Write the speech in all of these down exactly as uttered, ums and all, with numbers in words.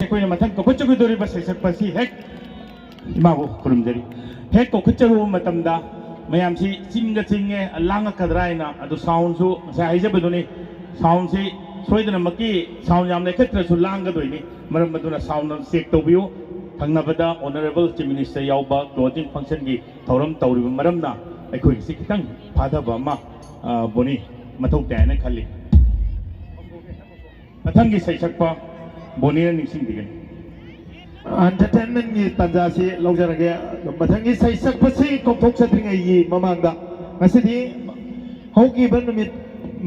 ꯑꯩꯈꯣꯏꯅ ꯃꯊꯪ ꯀꯧꯈꯠꯆꯒꯗꯧꯔꯤꯕ ꯁꯩꯁꯛꯄ ꯑꯁꯤ ꯍꯦꯛ ꯏꯃꯥꯕꯨ ꯈꯨꯔꯨꯝꯖꯔꯤ꯫ ꯍꯦꯛ ꯀꯧꯈꯠꯆꯔꯨꯕ ꯃꯇꯝꯗ ꯃꯌꯥꯝꯁꯤ ꯆꯤꯡꯗ ꯆꯤꯡꯉꯦ, ꯂꯥꯡꯉꯛꯀꯗ꯭ꯔꯥ ꯍꯥꯏꯅ꯫ ꯑꯗꯨ ꯁꯥꯎꯟꯁꯨ ꯉꯁꯥꯏ ꯍꯥꯏꯖꯕꯗꯨꯅꯤ, ꯁꯥꯎꯟꯁꯤ ꯁꯣꯏꯗꯅꯃꯛꯀꯤ ꯁꯥꯎꯟ ꯌꯥꯝ ꯂꯩꯈꯠꯇ꯭ꯔꯁꯨ ꯂꯥꯡꯒꯗꯣꯏꯅꯤ꯫ ꯃꯔꯝ ꯑꯗꯨꯅ ꯁꯥꯎꯟ ꯑꯃ ꯆꯦꯛ ꯇꯧꯕꯤꯌꯨ꯫ ꯊꯪꯅꯕꯗ ꯑꯣꯅꯔꯦꯕꯜ ꯆꯤꯐ ꯃꯤꯅꯤꯁꯇꯔ ꯌꯥꯎꯕ ꯀ꯭ꯂꯣꯖꯤꯡ ꯐꯪꯁꯟꯒꯤ ꯊꯧꯔꯝ ꯇꯧꯔꯤꯕ ꯃꯔꯝꯅ ꯑꯩꯈꯣꯏꯒꯤꯁꯤ ꯈꯤꯇꯪ ꯐꯥꯊꯕ ꯑꯃ, ꯑ, ꯕꯣꯅꯤ, ꯃꯊꯧ ꯇꯥꯏ ꯍꯥꯏꯅ ꯈꯜꯂꯤ꯫ ꯃꯊꯪꯒꯤ ꯁꯩꯁꯛꯄ ꯕꯣꯅꯤꯅ ꯅꯤꯡꯁꯤꯡꯕꯤꯒꯅꯤ꯫ ꯑꯦꯟꯇꯔꯇꯦꯟꯃꯦꯟꯒꯤ ꯇꯥꯟꯖꯥꯁꯤ ꯂꯧꯖꯔꯒꯦ꯫ ꯃꯊꯪꯒꯤ ꯁꯩꯁꯛꯄꯁꯤ ꯀꯧꯊꯣꯛꯆꯗ꯭ꯔꯤꯉꯩꯒꯤ ꯃꯃꯥꯡꯗ ꯉꯁꯤꯗꯤ ꯍꯧꯈꯤꯕ ꯅꯨꯃꯤꯠ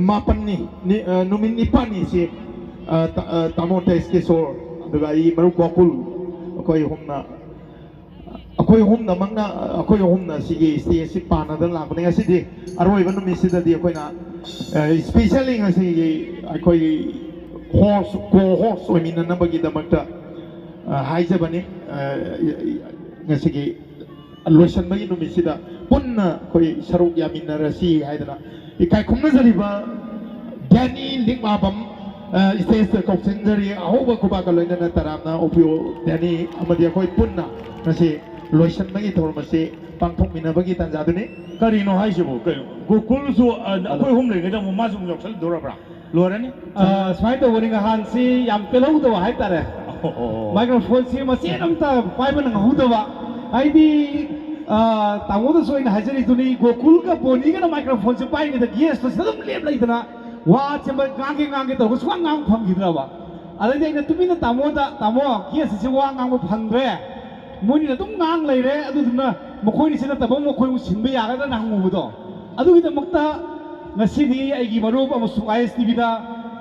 ꯃꯥꯄꯟꯅꯤ, ꯅꯤ-, ꯑ, ꯅꯨꯃꯤꯠ ꯅꯤꯄꯥꯜꯅꯤꯁꯤ, ꯑ, ꯇꯥ-, ꯑ, ꯇꯥꯃꯣ ꯇꯦꯖ ꯀꯤꯁꯣꯔ, ꯑꯗꯨꯒ ꯑꯩ ꯃꯔꯨꯞ ꯒꯣꯀꯨꯜ, ꯑꯩꯈꯣꯏ ꯑꯍꯨꯝꯅ, ꯑꯩꯈꯣꯏ ꯑꯍꯨꯝꯅꯃꯛꯅ, ꯑꯩꯈꯣꯏ ꯑꯍꯨꯝꯅ ꯁꯤꯒꯤ ꯁ꯭ꯇꯦꯖꯁꯤ ꯄꯥꯟꯅꯗꯅ ꯂꯥꯛꯄꯅꯤ꯫ ꯉꯁꯤꯗꯤ ꯑꯔꯣꯏꯕ ꯅꯨꯃꯤꯠꯁꯤꯗꯗꯤ ꯑꯩꯈꯣꯏꯅ, ꯑ, ꯏꯁꯄꯤꯁꯦꯜꯂꯤ ꯉꯁꯤꯒꯤ ꯑꯩꯈꯣꯏꯒꯤ ꯍꯣꯁ, ꯀꯣ ꯍꯣꯁ ꯑꯣꯏꯃꯤꯟꯅꯅꯕꯒꯤꯗꯃꯛꯇ, ꯑ, ꯍꯥꯏꯖꯕꯅꯤ꯫ ꯑ, ꯉꯁꯤꯒꯤ ꯂꯣꯏꯁꯤꯟꯕꯒꯤ ꯅꯨꯃꯤꯠꯁꯤꯗ ꯄꯨꯟꯅ ꯑꯩꯈꯣꯏ ꯁꯔꯨꯛ ꯌꯥꯃꯤꯟꯅꯔꯁꯤ ꯍꯥꯏꯗꯅ ꯏꯀꯥꯏ ꯈꯨꯝꯅꯖꯔꯤꯕ ꯗꯦꯅꯤ ꯂꯤꯛꯃꯥꯕꯝ, ꯑ, ꯁ꯭ꯇꯦꯖꯇ ꯀꯧꯁꯤꯟꯖꯔꯤ꯫ ꯑꯍꯧꯕ ꯈꯨꯕꯥꯛꯀ ꯂꯣꯏꯅꯅ ꯇꯔꯥꯝꯅ ꯑꯣꯛꯄꯤꯌꯨ ꯗꯦꯅꯤ, ꯑꯃꯗꯤ ꯑꯩꯈꯣꯏ ꯄꯨꯟꯅ ꯉꯁꯤ ꯂꯣꯏꯁꯤꯟꯕꯒꯤ ꯊꯧꯔꯝ ꯑꯁꯤ ꯄꯥꯡꯊꯣꯛꯃꯤꯟꯅꯕꯒꯤ ꯇꯥꯟꯖꯥꯗꯨꯅꯤ꯫ ꯀꯔꯤꯅꯣ ꯍꯥꯏꯁꯤꯕꯨ? ꯀꯩꯅꯣ? ꯒꯣꯀꯨꯜꯁꯨ, ꯑ, ꯑꯩꯈꯣꯏ ꯑꯍꯨꯝ ꯂꯩꯔꯤꯉꯩꯗ ꯑꯃꯨꯛ ꯃꯥꯁꯨ ꯑꯃꯨꯛ ꯌꯥꯎꯁꯜꯂꯗꯧꯔꯕ꯭ꯔꯥ? ꯂꯣꯏꯔꯅꯤ꯫ ꯑ, ꯁꯨꯃꯥꯏꯅ ꯇꯧꯕꯅꯤ, ꯅꯍꯥꯟꯁꯤ ꯌꯥꯝ ꯄꯦꯜꯍꯧꯗꯕ ꯍꯥꯏꯇꯥꯔꯦ꯫ ꯑꯣ꯫ ꯃꯥꯏꯀ꯭ꯔꯣꯐꯣꯟꯁꯤ ꯃꯆꯦꯠ ꯑꯝꯇ ꯄꯥꯏꯕ ꯅꯪꯍꯧꯗꯕ꯫ ꯍꯥꯏꯗꯤ, ꯑ, ꯇꯥꯃꯣꯗꯁꯨ ꯑꯩꯅ ꯍꯥꯏꯖꯔꯤꯗꯨꯅꯤ, ꯒꯣꯀꯨꯜꯒ ꯕꯣꯅꯤꯒꯅ ꯃꯥꯏꯀ꯭ꯔꯣꯐꯣꯟꯁꯤ ꯄꯥꯏꯔꯤꯉꯩꯗ ꯒꯦꯁꯇꯣ ꯁꯤꯗ ꯑꯗꯨꯝ ꯂꯦꯞ ꯂꯩꯗꯅ ꯋꯥꯁꯦ ꯃ-, ꯉꯥꯡꯒꯦ ꯉꯥꯡꯒꯦ ꯇꯧꯔꯒ ꯁꯨꯡꯉꯥꯡ ꯉꯥꯡꯕ ꯐꯪꯈꯤꯗ꯭ꯔꯕ꯫ ꯑꯗꯩꯗꯤ ꯑꯩꯅ ꯇꯨꯃꯤꯟꯅ ꯇꯥꯃꯣꯗ, "ꯇꯥꯃꯣ, ꯒꯦꯁ ꯑꯁꯤ ꯋꯥ ꯉꯥꯡꯕ ꯐꯪꯗ꯭ꯔꯦ, ꯃꯣꯏꯅꯤꯅ ꯑꯗꯨꯝ ꯉꯥꯡ ꯂꯩꯔꯦ, ꯑꯗꯨꯗꯨꯅ ꯃꯈꯣꯏꯅꯤꯁꯤ ꯅꯠꯇꯕ ꯑꯃ ꯃꯈꯣꯏ ꯑꯃꯨꯛ ꯁꯤꯟꯕ ꯌꯥꯒꯗ꯭ꯔꯅ?" ꯍꯪꯉꯨꯕꯗꯣ꯫ ꯑꯗꯨꯒꯤꯗꯃꯛꯇ ꯉꯁꯤꯗꯤ ꯑꯩꯒꯤ ꯃꯔꯨꯞ ꯑꯃꯁꯨꯡ ꯑꯥꯏ ꯑꯦꯁ ꯇꯤ ꯚꯤꯗ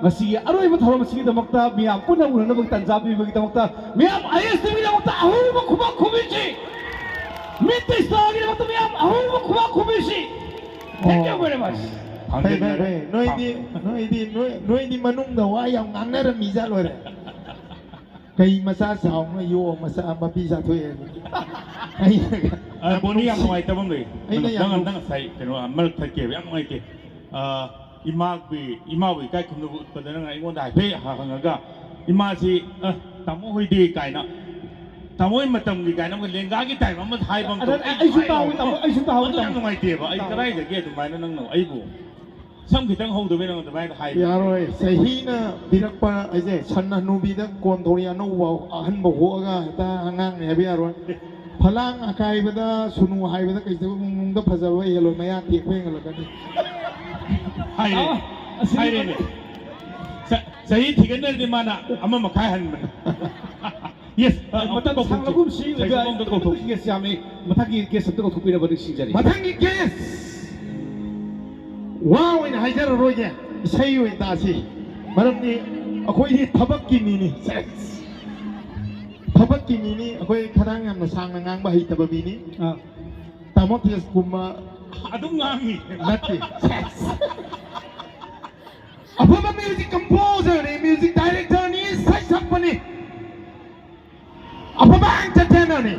ꯉꯁꯤꯒꯤ ꯑꯔꯣꯏꯕ ꯊꯧꯔꯝ ꯑꯁꯤꯒꯤꯗꯃꯛꯇ ꯃꯤꯌꯥꯝ ꯄꯨꯟꯅ ꯎꯅꯅꯕꯒꯤ ꯇꯥꯟꯖꯥ ꯄꯤꯕꯒꯤꯗꯃꯛꯇ ꯃꯤꯌꯥꯝ ꯑꯥꯏ ꯑꯦꯁ ꯇꯤ ꯚꯤꯒꯤꯗꯃꯛꯇ ꯑꯍꯧꯕ ꯈꯨꯕꯥꯛ ꯈꯨꯕꯤꯁꯤ꯫ ꯃꯤꯠꯇ ꯁ꯭ꯇꯥꯔꯒꯤꯗꯃꯛꯇ ꯃꯤꯌꯥꯝ ꯑꯍꯧꯕ ꯈꯨꯕꯥꯛ ꯈꯨꯕꯤꯁꯤ꯫ Thank you very much. ꯐꯩ, ꯐꯩ, ꯐꯩ꯫ ꯅꯣꯏꯗꯤ, ꯅꯣꯏꯗꯤ, ꯅꯣꯏ, ꯅꯣꯏꯗꯤ ꯃꯅꯨꯡꯗ ꯋꯥ ꯌꯥꯝ ꯉꯥꯡꯅꯔꯝꯃꯤꯖꯥꯠ ꯂꯣꯏꯔꯦ꯫ ꯀꯩ ꯃꯆꯥ ꯆꯥꯎꯅ ꯌꯣꯛ ꯃꯆꯥ ꯃꯄꯤ ꯆꯥꯊꯣꯛꯑꯦ꯫ ꯑꯩꯅꯒ ꯑ, ꯕꯣꯅꯤ, ꯌꯥꯝ ꯅꯨꯡꯉꯥꯏꯇꯕ ꯑꯃ ꯂꯩ꯫ ꯑꯩꯅ ꯌꯥꯝ ꯅꯪ, ꯅꯨꯡ- ꯅꯪ ꯉꯁꯥꯏ ꯀꯩꯅꯣ, ꯃꯔꯛ ꯊꯠꯀꯦꯕ, ꯌꯥꯝ ꯅꯨꯡꯉꯥꯏꯇꯦ꯫ ꯑ, ꯏꯃꯥꯒꯤ, ꯏꯃꯥꯕꯨ ꯏꯀꯥꯏ ꯈꯨꯝꯅꯕ ꯎꯠꯄꯗ ꯅꯪ ꯑꯩꯉꯣꯟꯗ ꯍꯥꯏꯐꯦꯠ ꯍ-, ꯍꯪꯉꯒ, ꯏꯃꯥꯁꯤ, ꯑ, ꯇꯥꯃꯣ ꯍꯣꯏꯗꯤ ꯀꯥꯏꯅ, ꯇꯥꯃꯣ ꯍꯣꯏ ꯃꯇꯝꯒꯤ ꯀꯥꯏꯅ ꯑꯃ ꯂꯦꯡꯒꯥꯒꯤ ꯇꯥꯏꯞ ꯑꯃ ꯍꯥꯏꯕ ꯑꯃ ꯑꯗ ꯇꯧ-, ꯑꯩ ꯑꯩꯁꯨ ꯍꯥꯏ-, ꯇꯥꯍꯧꯋꯤ, ꯇꯥꯃꯣ, ꯑꯩꯁꯨ ꯇꯥꯍꯧꯋꯤ, ꯑꯗꯨ ꯌꯥꯝ ꯇꯥꯃꯣ꯫ ꯅꯨꯡꯉꯥꯏꯇꯦꯕ꯫ ꯑꯩ ꯇꯥꯃꯣ꯫ ꯀꯗꯥꯏꯗꯒꯤ ꯑꯗꯨꯃꯥꯏꯅ ꯅꯪꯅ ꯑꯩꯕꯨ ꯁꯝ ꯈꯤꯇꯪ ꯍꯧꯗꯕꯩ ꯅꯪ ꯑꯗꯨꯃꯥꯏꯅ ꯍꯥꯏꯕ? ꯌꯥꯔꯣꯏ꯫ ꯆꯍꯤꯅ ꯄꯤꯔꯛꯄ ꯍꯥꯏꯁꯦ, ꯁꯟ ꯍꯅꯨꯕꯤꯗ ꯀꯣꯟ ꯊꯧꯔꯤ ꯑꯅꯧꯕ ꯑꯍꯟꯕ ꯍꯣꯛꯑꯒ ꯍꯦꯛꯇ ꯑꯉꯥꯡꯅꯦ ꯍꯥꯏꯕ ꯌꯥꯔꯣꯏ꯫ ꯐꯂꯥꯡ ꯑꯀꯥꯏꯕꯗ ꯁꯨꯅꯨ ꯍꯥꯏꯕꯗ ꯀꯩꯗꯧꯕ ꯏꯃꯨꯡꯗ ꯐꯖꯕ ꯍꯦꯜꯂꯣꯏ, ꯃꯌꯥ ꯇꯦꯛꯄ ꯍꯦꯟꯒꯠꯂꯛꯀꯅꯤ꯫ ꯍꯥꯏꯔꯦ꯫ ꯑꯥ, ꯑꯁꯤꯗꯤ ꯍꯥꯏꯔꯦꯅꯦ꯫ ꯆ-, ꯆꯍꯤ ꯊꯤꯒꯠꯅꯔꯗꯤ ꯃꯥꯅ ꯑꯃ ꯃꯈꯥꯏ ꯍꯟꯕꯅꯦ꯫ Yes, ꯑ, ꯑꯃꯨꯛꯇ ꯃꯇꯝ ꯀꯧꯊꯣꯛꯁꯤ꯫ ꯁꯥꯡꯂꯒꯨꯝꯁꯤ, ꯁꯥꯏꯁꯨ ꯑꯃꯨꯛꯇ ꯀꯧꯊꯣꯛꯁꯤ꯫ Guest ꯌꯥꯝꯃꯤ꯫ ꯃꯊꯪꯒꯤ guest ꯑꯝꯇ ꯀꯧꯊꯣꯛꯄꯤꯅꯕ ꯅꯤꯡꯁꯤꯡꯖꯔꯤ꯫ ꯃꯊꯪꯒꯤ guest ꯋꯥ ꯑꯣꯏꯅ ꯍꯥꯏꯖꯔꯔꯣꯏꯒꯦ, ꯏꯁꯩ ꯑꯣꯏꯅ ꯇꯥꯁꯤ꯫ ꯃꯔꯝꯗꯤ ꯑꯩꯈꯣꯏꯗꯤ ꯊꯕꯛꯀꯤ ꯃꯤꯅꯤ꯫ ꯊꯕꯛꯀꯤ ꯃꯤꯅꯤ, ꯑꯩꯈꯣꯏ ꯈꯗꯥꯡ ꯌꯥꯝꯅ ꯁꯥꯡꯅ ꯉꯥꯡꯕ ꯍꯩꯇꯕ ꯃꯤꯅꯤ꯫ ꯑꯥ꯫ ꯇꯥꯃꯣ ꯇꯦꯖꯀꯨꯝꯕ ꯑꯗꯨꯝ ꯉꯥꯡꯉꯤ꯫ ꯅꯠꯇꯦ꯫ ꯑꯐꯕ music composerꯅꯤ, music directorꯅꯤ, ꯏꯁꯩ ꯁꯛꯄꯅꯤ, ꯑꯐꯕ entertainerꯅꯤ꯫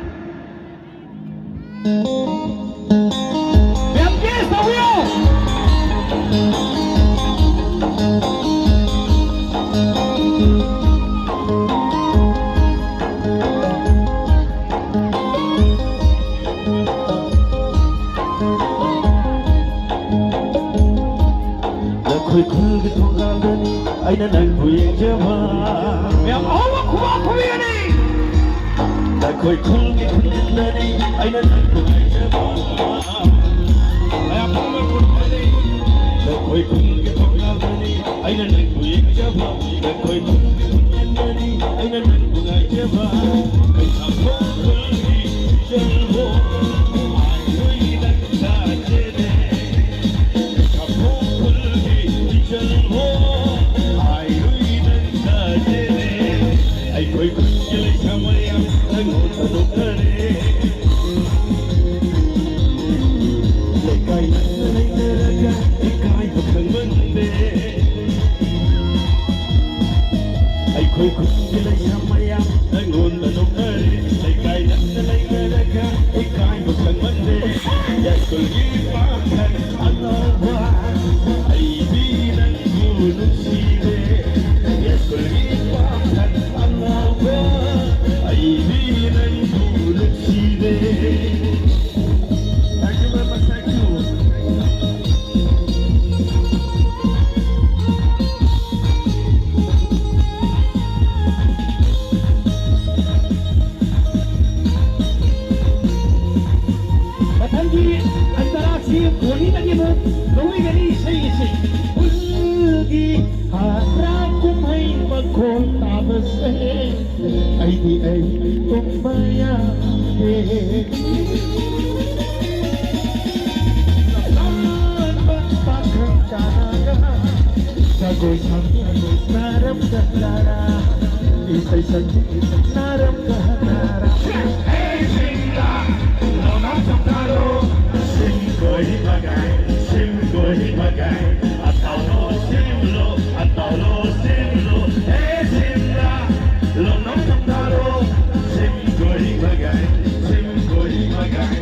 ꯃꯌꯥꯝ guest ꯇꯧꯕꯤꯌꯨ꯫ ꯅꯈꯣꯏ ꯈꯨꯜꯒꯤ ꯊꯣꯡꯒꯥꯜꯗꯅꯤ ꯑꯩꯅ ꯅꯪꯕꯨ ꯌꯦꯡꯖꯕ꯫ ꯃꯌꯥꯝ ꯑꯍꯧꯕ ꯈꯨꯕꯥꯛ ꯈꯨꯕꯤꯒꯅꯤ꯫ ꯅꯈꯣꯏ ꯈꯨꯜꯒꯤ ꯈꯨꯟꯗꯅꯤ ꯑꯩꯅ ꯅꯪꯕꯨ ꯉꯥꯏꯖꯕ꯫ ꯃꯌꯥꯝ ꯑꯍꯧꯕ ꯈꯨꯕꯥꯛ ꯈꯨꯕꯤꯒꯅꯤ꯫ ꯅꯈꯣꯏ ꯈꯨꯜꯒꯤ ꯊꯣꯡꯒꯥꯜꯗꯅꯤ ꯑꯩꯅ ꯅꯪꯕꯨ ꯌꯦꯡꯖꯕ꯫ ꯅꯈꯣꯏ ꯈꯨꯜꯒꯤ ꯈꯨꯟꯗꯅꯤ ꯑꯩꯅ ꯅꯪꯕꯨ ꯉꯥꯏꯖꯕ꯫ ꯀꯩꯁꯥꯝꯊꯣꯡ ꯈꯨꯜꯒꯤ ꯏꯆꯜꯕꯨ ꯍꯥꯏꯔꯨꯏ ꯅꯪ ꯊꯥꯖꯗꯦ꯫ ꯑꯩꯈꯣꯏ ꯈꯨꯟꯒꯤ ꯂꯩꯁꯥ ꯃꯌꯥꯝ ꯅꯪꯉꯣꯟꯗ ꯅꯣꯛꯅꯔꯦ꯫ ꯂꯩꯀꯥꯏ ꯅꯛꯅ ꯂꯩꯅꯔꯒ ꯏꯀꯥꯏꯕ ꯈꯪꯃꯟꯗꯦ꯫ ꯑꯩꯈꯣꯏ ꯈꯨꯟꯒꯤ ꯂꯩꯁꯥ ꯃꯌꯥꯝ ꯅꯪꯉꯣꯟꯗ ꯅꯣꯛꯅꯔꯦ꯫ ꯂꯩꯀꯥꯏ ꯅꯛꯅ ꯂꯩꯅꯔꯒ ꯏꯀꯥꯏꯕ ꯈꯪꯃꯟꯗꯦ꯫ ꯌꯥꯏꯁ꯭ꯀꯨꯜꯒꯤ ꯄꯥꯈꯪ ꯑꯉꯥꯎꯕ, ꯑꯩꯗꯤ ꯅꯪꯕꯨ ꯅꯨꯡꯁꯤꯔꯦ꯫ ꯌꯥꯏꯁ꯭ꯀꯨꯜꯒꯤ ꯄꯥꯈꯪ ꯑꯉꯥꯎꯕ, ꯂꯧꯏꯒꯅꯤ ꯏꯁꯩ ꯑꯁꯤ꯫ ꯈꯨꯜꯒꯤ ꯍꯔꯥꯎ ꯀꯨꯝꯍꯩ ꯃꯈꯣꯜ ꯇꯥꯕꯁꯦ ꯑꯩꯗꯤ ꯑꯩ ꯇꯨꯝꯕ ꯌꯥꯗꯦ꯫ ꯂꯝꯇꯥꯟꯕ ꯄꯥꯈꯪ ꯆꯥꯔꯒ ꯖꯒꯣꯏ ꯁꯥꯕꯤ ꯅꯥꯔꯝꯒ ꯅꯥꯔꯥ, ꯏꯁꯩ ꯁꯛꯄꯤ ꯅꯥꯔꯝꯒ ꯅꯥꯔꯥ꯫ Hey, ꯁꯤꯝꯂꯥ, ꯂꯣꯅꯥ ꯁꯝꯊꯥꯔꯣ, ꯁꯤꯝ ꯀꯣꯏ ꯃꯒꯥꯏ, ꯁꯤꯝ ꯀꯣꯏ ꯃꯒꯥꯏ, ꯑꯇꯥꯎꯂꯣ ꯁꯤꯝꯂꯣ, ꯑꯇꯥꯎꯂꯣ ꯁꯤꯝꯂꯣ꯫ Hey, ꯁꯤꯝꯂꯥ, ꯂꯣꯅꯥ ꯁꯝꯊꯥꯔꯣ, ꯁꯤꯝ ꯀꯣꯏ ꯃꯒꯥꯏ, ꯁꯤꯝ ꯀꯣꯏ ꯃꯒꯥꯏ꯫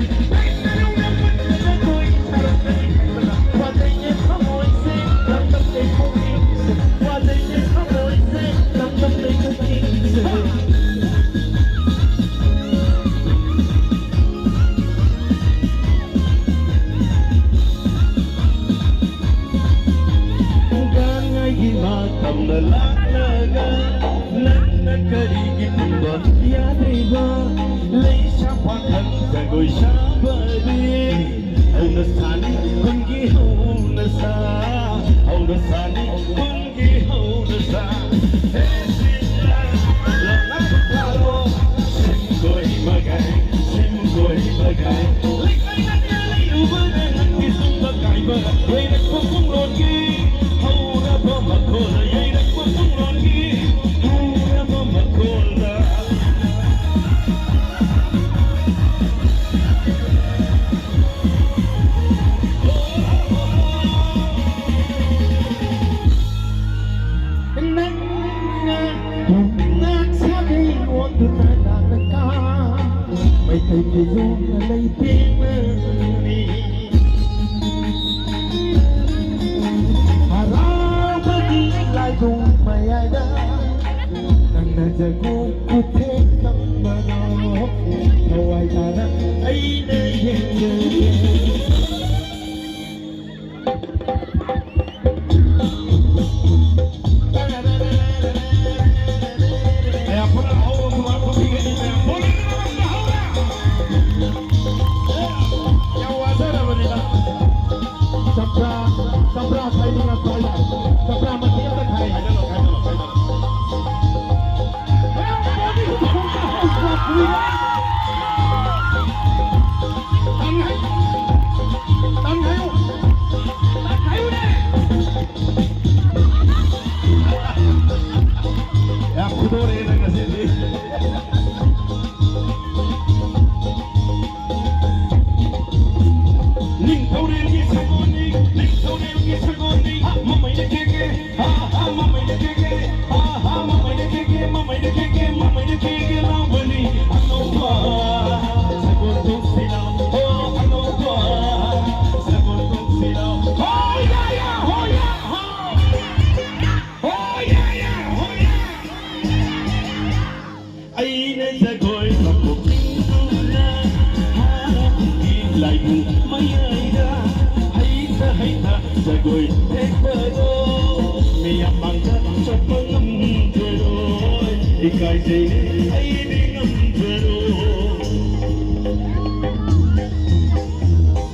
ꯒꯥꯟꯉꯩꯒꯤ ꯃꯇꯝꯗ ꯂꯥꯛꯂꯒ ꯅꯪꯅ ꯀꯔꯤꯒꯤ ꯇꯨꯝꯕ ꯌꯥꯗ꯭ꯔꯤꯕ? ꯂꯩꯁꯥ ꯄꯥꯈꯪ ꯖꯒꯣꯏ ꯁꯥꯕꯗꯤ ꯍꯧꯅ ꯁꯥꯅꯤ ꯈꯨꯟꯒꯤ ꯍꯧꯅ ꯁꯥ, ꯍꯧꯅ ꯁꯥꯅꯤ ꯈꯨꯟꯒꯤ ꯍꯧꯅ ꯁꯥ꯫ ꯍꯦ ꯁꯤꯝꯂꯥ, ꯂꯝꯂꯥ ꯁꯝꯊꯥꯔꯣ, ꯁꯤꯝ ꯀꯣꯏ ꯃꯒꯥꯏ, ꯁꯤꯝ ꯀꯣꯏ ꯃꯒꯥꯏ꯫ ꯂꯩꯀꯥꯏ ꯅꯠꯇꯦ ꯂꯩꯔꯨꯕꯅ ꯅꯪꯒꯤ ꯁꯨꯝꯕ ꯀꯥꯏꯕ, ꯌꯩꯔꯛꯄ ꯄꯨꯡꯂꯣꯟꯒꯤ ꯍꯧꯔꯕ ꯃꯈꯣꯜ, ꯌꯩꯔꯛꯄ ꯄꯨꯡꯂꯣꯟꯒꯤ ꯍꯧꯔꯕ ꯃꯈꯣꯜꯗ꯫ ꯅꯪꯅ ꯌꯨꯝꯅꯥꯛ ꯁꯥꯒꯩ ꯑꯣꯟꯗꯨꯅ ꯂꯥꯛꯂꯒ ꯃꯩꯇꯩ ꯐꯤꯖꯣꯜꯅ ꯂꯩꯇꯦꯡꯂꯅꯤ꯫ ꯍꯔꯥꯎꯕꯒꯤ ꯂꯥꯏꯕꯨꯡ ꯃꯌꯥꯏꯗ ꯅꯪꯅ ꯖꯒꯣꯏ ꯈꯨꯊꯦꯛ ꯇꯝꯕꯗꯣ ꯊꯋꯥꯏ ꯇꯥꯅ ꯑꯩꯅ ꯌꯦꯡꯖꯒꯦ꯫ ꯃꯌꯥꯝ ꯄꯨꯟꯅ ꯑꯍꯧꯕ ꯈꯨꯕꯥꯛ ꯈꯨꯕꯤꯒꯅꯤ, ꯃꯌꯥꯝ ꯄꯨꯟꯅ꯫ ꯌꯥꯝ ꯋꯥꯖꯔꯕꯅꯤꯗ꯫ ꯑꯩꯅ ꯖꯒꯣꯏ ꯃꯀꯣꯛ ꯆꯤꯡꯗꯨꯅ ꯍꯥꯟꯅꯒꯤ ꯂꯥꯏꯕꯨꯡ ꯃꯌꯥꯏꯗ ꯍꯩꯊ ꯍꯩꯊ ꯖꯒꯣꯏ ꯊꯦꯛꯄꯗꯣ ꯃꯤꯌꯥꯝ ꯃꯥꯡꯗ ꯆꯠꯄ ꯉꯝꯖꯔꯣꯏ꯫ ꯏꯀꯥꯏꯖꯩꯅꯦ ꯑꯩꯗꯤ ꯉꯝꯖꯔꯣꯏ꯫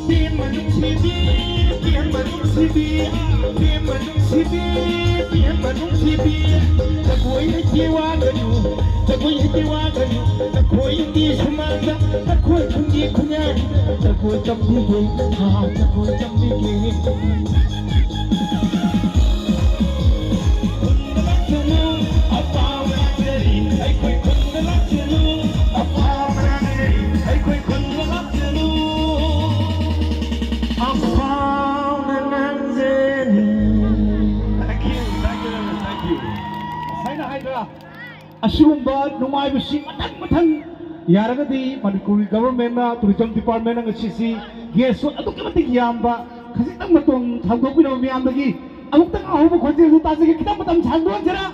ꯄꯦꯝꯃ ꯅꯨꯡꯁꯤꯕꯤ, ꯄꯦꯝꯃ ꯅꯨꯡꯁꯤꯕꯤ, ꯄꯦꯝꯃ ꯅꯨꯡꯁꯤꯕꯤ, ꯄꯦꯝꯃ ꯅꯨꯡꯁꯤꯕꯤ꯫ ꯖꯒꯣꯏ ꯍꯩꯇꯦ ꯋꯥꯒꯅꯨ, ꯖꯒꯣꯏ ꯍꯩꯇꯦ ꯋꯥꯒꯅꯨ꯫ ꯅꯈꯣꯏꯒꯤ ꯁꯨꯃꯥꯡꯗ, ꯅꯈꯣꯏ ꯈꯨꯟꯒꯤ ꯈꯨꯟꯌꯥꯟ, ꯖꯒꯣꯏ ꯇꯝꯕꯤꯒꯦ, ꯍꯥ, ꯖꯒꯣꯏ ꯇꯝꯕꯤꯒꯦ꯫ ꯈꯨꯟꯗ ꯂꯥꯛꯆꯅꯨ, ꯑꯄꯥꯝꯕ ꯂꯥꯛꯆꯔꯤ, ꯑꯩꯈꯣꯏ ꯈꯨꯟꯗ ꯂꯥꯛꯆꯅꯨ, ꯑꯄꯥꯝꯕ ꯂꯥꯛꯆꯔꯤ, ꯑꯩꯈꯣꯏ ꯈꯨꯟꯗ ꯂꯥꯛꯆꯅꯨ꯫ ꯑꯐꯥꯎꯅ ꯉꯥꯡꯖꯅꯤ꯫ Thank you, thank you, thank you. ꯉꯁꯥꯏꯅ ꯍꯥꯏꯗ꯭ꯔꯥ? ꯑꯁꯤꯒꯨꯝꯕ ꯅꯨꯡꯉꯥꯏꯕꯁꯤ ꯃꯊꯪ ꯃꯊꯪ ꯌꯥꯔꯒꯗꯤ ꯃꯅꯤꯄꯨꯔꯒꯤ government ꯅ, tourism department ꯅ ꯉꯁꯤꯁꯤ guest ꯁꯨ ꯑꯗꯨꯛꯀꯤ ꯃꯇꯤꯛ ꯌꯥꯝꯕ, ꯈꯖꯤꯛꯇꯪ ꯃꯇꯣꯟ ꯊꯥꯡꯗꯣꯛꯄꯤꯔꯕ ꯃꯤꯌꯥꯝꯗꯒꯤ ꯑꯃꯨꯛꯇꯪ ꯑꯍꯧꯕ ꯈꯣꯟꯖꯦꯜꯗꯨ ꯇꯥꯖꯒꯦ꯫ ꯈꯤꯇꯪ ꯃꯇꯝ ꯁꯥꯡꯗꯣꯛꯍꯟꯁꯤꯔꯥ?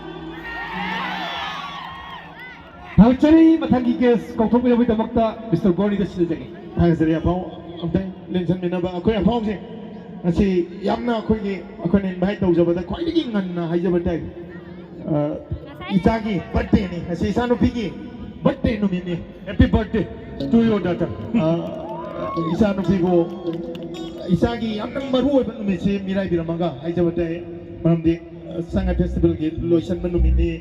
ꯊꯥꯒꯠꯆꯔꯤ꯫ ꯃꯊꯪꯒꯤ guest ꯀꯧꯊꯣꯛꯄꯤꯅꯕꯒꯤꯗꯃꯛꯇ Mister ꯒꯣꯔꯅꯤꯗ ꯁꯤꯟꯅꯖꯒꯦ꯫ ꯊꯥꯒꯠꯆꯔꯤ ꯑꯐꯥꯎ꯫ ꯑꯝꯇꯪ ꯂꯦꯡꯁꯟꯃꯤꯟꯅꯕ ꯑꯩꯈꯣꯏ ꯑꯐꯥꯎꯁꯦ ꯉꯁꯤ ꯌꯥꯝꯅ ꯑꯩꯈꯣꯏꯒꯤ, ꯑꯩꯈꯣꯏꯅ invite ꯇꯧꯖꯕꯗ ꯈ꯭ꯋꯥꯏꯗꯒꯤ ꯉꯟꯅ ꯍꯥꯏꯖꯕ ꯇꯥꯏ꯫ ꯑ, ꯏꯆꯥꯒꯤ birthday ꯅꯤ ꯉꯁꯤ, ꯏꯆꯥꯅꯨꯄꯤꯒꯤ birthday ꯅꯨꯃꯤꯠꯅꯤ꯫ Happy birthday to your daughter. ꯑ, ꯏꯆꯥꯅꯨꯄꯤꯕꯨ, ꯏꯆꯥꯒꯤ ꯌꯥꯝꯅ ꯃꯔꯨ ꯑꯣꯏꯕ ꯅꯨꯃꯤꯠꯁꯤ ꯃꯤꯔꯥꯏꯕꯤꯔꯝꯃꯒ ꯍꯥꯏꯖꯕ ꯇꯥꯏ꯫ ꯃꯔꯝꯗꯤ, ꯑ, ꯁꯉꯥꯏ festival ꯒꯤ ꯂꯣꯏꯁꯤꯟꯕ ꯅꯨꯃꯤꯠꯅꯤ꯫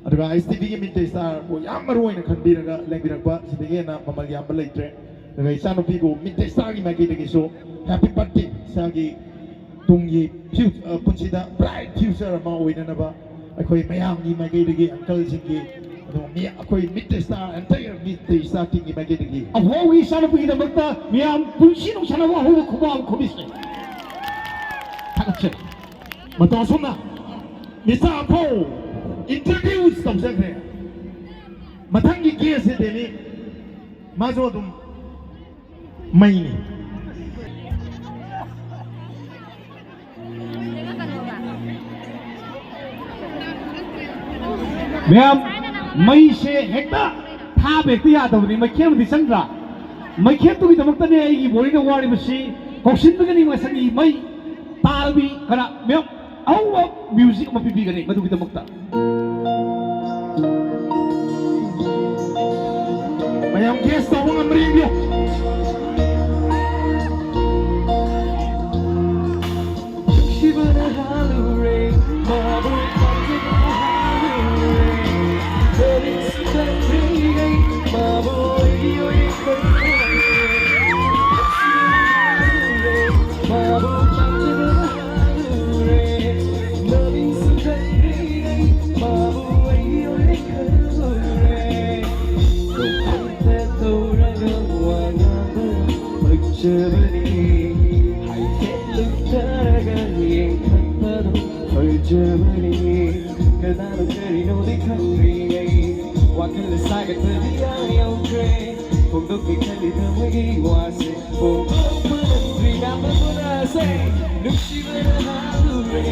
ꯑꯗꯨꯒ S T V ꯒꯤ Midday Star ꯕꯨ ꯌꯥꯝ ꯃꯔꯨ ꯑꯣꯏꯅ ꯈꯟꯕꯤꯔꯒ ꯂꯦꯡꯕꯤꯔꯛꯄ, ꯁꯤꯗꯒꯤ ꯍꯦꯟꯅ ꯃꯃꯜ ꯌꯥꯝꯕ ꯂꯩꯇ꯭ꯔꯦ꯫ ꯑꯗꯨꯒ ꯏꯆꯥꯅꯨꯄꯤꯕꯨ Midday Star ꯒꯤ ꯃꯥꯏꯀꯩꯗꯒꯤꯁꯨ happy birthday, ꯏꯆꯥꯒꯤ ꯇꯨꯡꯒꯤ ꯐ꯭ꯌꯨ-, ꯑ, ꯄꯨꯟꯁꯤꯗ bright future ꯑꯃ ꯑꯣꯏꯅꯅꯕ ꯑꯩꯈꯣꯏ ꯃꯌꯥꯝꯒꯤ ꯃꯥꯏꯀꯩꯗꯒꯤ, uncle ꯁꯤꯡꯒꯤ, ꯑꯗꯨꯒ ꯃꯤ, ꯑꯩꯈꯣꯏ Midday Star, entire Midday Star team ꯒꯤ ꯃꯥꯏꯀꯩꯗꯒꯤ ꯑꯐꯥꯎꯒꯤ ꯏꯆꯥꯅꯨꯄꯤꯒꯤꯗꯃꯛꯇ ꯃꯤꯌꯥꯝ ꯄꯨꯟꯁꯤ ꯅꯨꯡꯁꯥꯅꯕ ꯑꯍꯧꯕ ꯈꯨꯕꯥꯛ ꯑꯃ ꯈꯨꯕꯤꯁꯦ꯫ ꯊꯥꯒꯠꯆꯔꯤ꯫ ꯃꯇꯧ ꯑꯁꯨꯝꯅ ꯃꯤꯁꯇꯔ ꯑꯐꯧ introduce ꯇꯧꯖꯈ꯭ꯔꯦ꯫ ꯃꯊꯪꯒꯤ guest ꯁꯤꯗꯤ ꯃꯥꯁꯨ ꯑꯗꯨꯝ ꯃꯩꯅꯤ꯫ ꯃꯌꯥꯝ, ꯃꯩꯁꯦ ꯍꯦꯛꯇ ꯊꯥꯕ ꯍꯦꯛꯇ ꯌꯥꯗꯕꯅꯤ, ꯃꯩꯈꯦꯠ ꯑꯃꯗꯤ ꯆꯪꯗ꯭ꯔꯥ? ꯃꯩꯈꯦꯠꯇꯨꯒꯤꯗꯃꯛꯇꯅꯦ ꯑꯩꯒꯤ ꯕꯣꯔꯤꯅ ꯋꯥꯔꯤꯕꯁꯤ꯫ ꯀꯧꯁꯤꯟꯕꯒꯅꯤ ꯉꯁꯥꯏꯒꯤ ꯃꯩ ꯇꯥꯜꯕꯤ ꯀꯅꯥ ꯃꯌꯥꯝ ꯑꯍꯧꯕ ꯃ꯭ꯌꯨꯖꯤꯛ ꯑꯃ ꯄꯤꯕꯤꯒꯅꯤ ꯃꯗꯨꯒꯤꯗꯃꯛꯇ꯫ ꯃꯌꯥꯝ ꯒꯦꯁ ꯇꯧꯕ ꯉꯝꯕ꯭ꯔꯥ ꯌꯦꯡꯕꯤꯌꯨ꯫ ꯅꯨꯡꯁꯤꯕꯅ ꯍꯥꯜꯂꯨꯔꯦ, ꯃꯥꯕꯨ ꯄꯥꯝꯖꯕꯅ ꯍꯥꯜꯂꯨꯔꯦ꯫ ꯀꯔꯤꯁꯨ ꯈꯪꯗ꯭ꯔꯤꯉꯩ ꯃꯥꯕꯨ ꯑꯩꯒꯤ ꯑꯣꯏꯅ ꯈꯜꯂꯨꯔꯦ꯫ ꯅꯨꯡꯁꯤꯕꯅ ꯍꯥꯜꯂꯨꯔꯦ, ꯃꯥꯕꯨ ꯄꯥꯝꯖꯕꯅ ꯍꯥꯜꯂꯨꯔꯦ꯫ ꯃꯃꯤꯡꯁꯨ ꯈꯪꯗ꯭ꯔꯤꯉꯩ ꯃꯥꯕꯨ ꯑꯩꯒꯤ ꯑꯣꯏꯅ ꯈꯜꯂꯨꯔꯦ꯫ ꯇꯧꯔꯒ ꯋꯥ ꯉꯥꯡꯕ ꯐꯖꯕꯅꯤ꯫ ꯍꯥꯏꯐꯦꯠ ꯂꯨꯞꯊꯔꯒ ꯌꯦꯡꯈꯠꯄꯗꯨ ꯐꯖꯕꯅꯤ꯫ ꯀꯅꯥꯅꯣ ꯀꯔꯤꯅꯣꯗꯤ ꯈꯪꯗ꯭ꯔꯤꯉꯩ ꯋꯥꯈꯜꯗ ꯁꯥꯒꯠꯄꯗꯤ ꯌꯥꯝ ꯌꯧꯈ꯭ꯔꯦ꯫ ꯐꯣꯡꯗꯣꯛꯀꯦ ꯈꯜꯂꯤ ꯊꯃꯣꯏꯒꯤ ꯋꯥꯁꯦ ꯐꯣꯡꯗꯣꯛꯄ ꯉꯝꯗ꯭ꯔꯤ꯫ ꯌꯥꯝꯅ ꯅꯨꯡꯁꯤꯕꯅ ꯍꯥꯜꯂꯨꯔꯦ,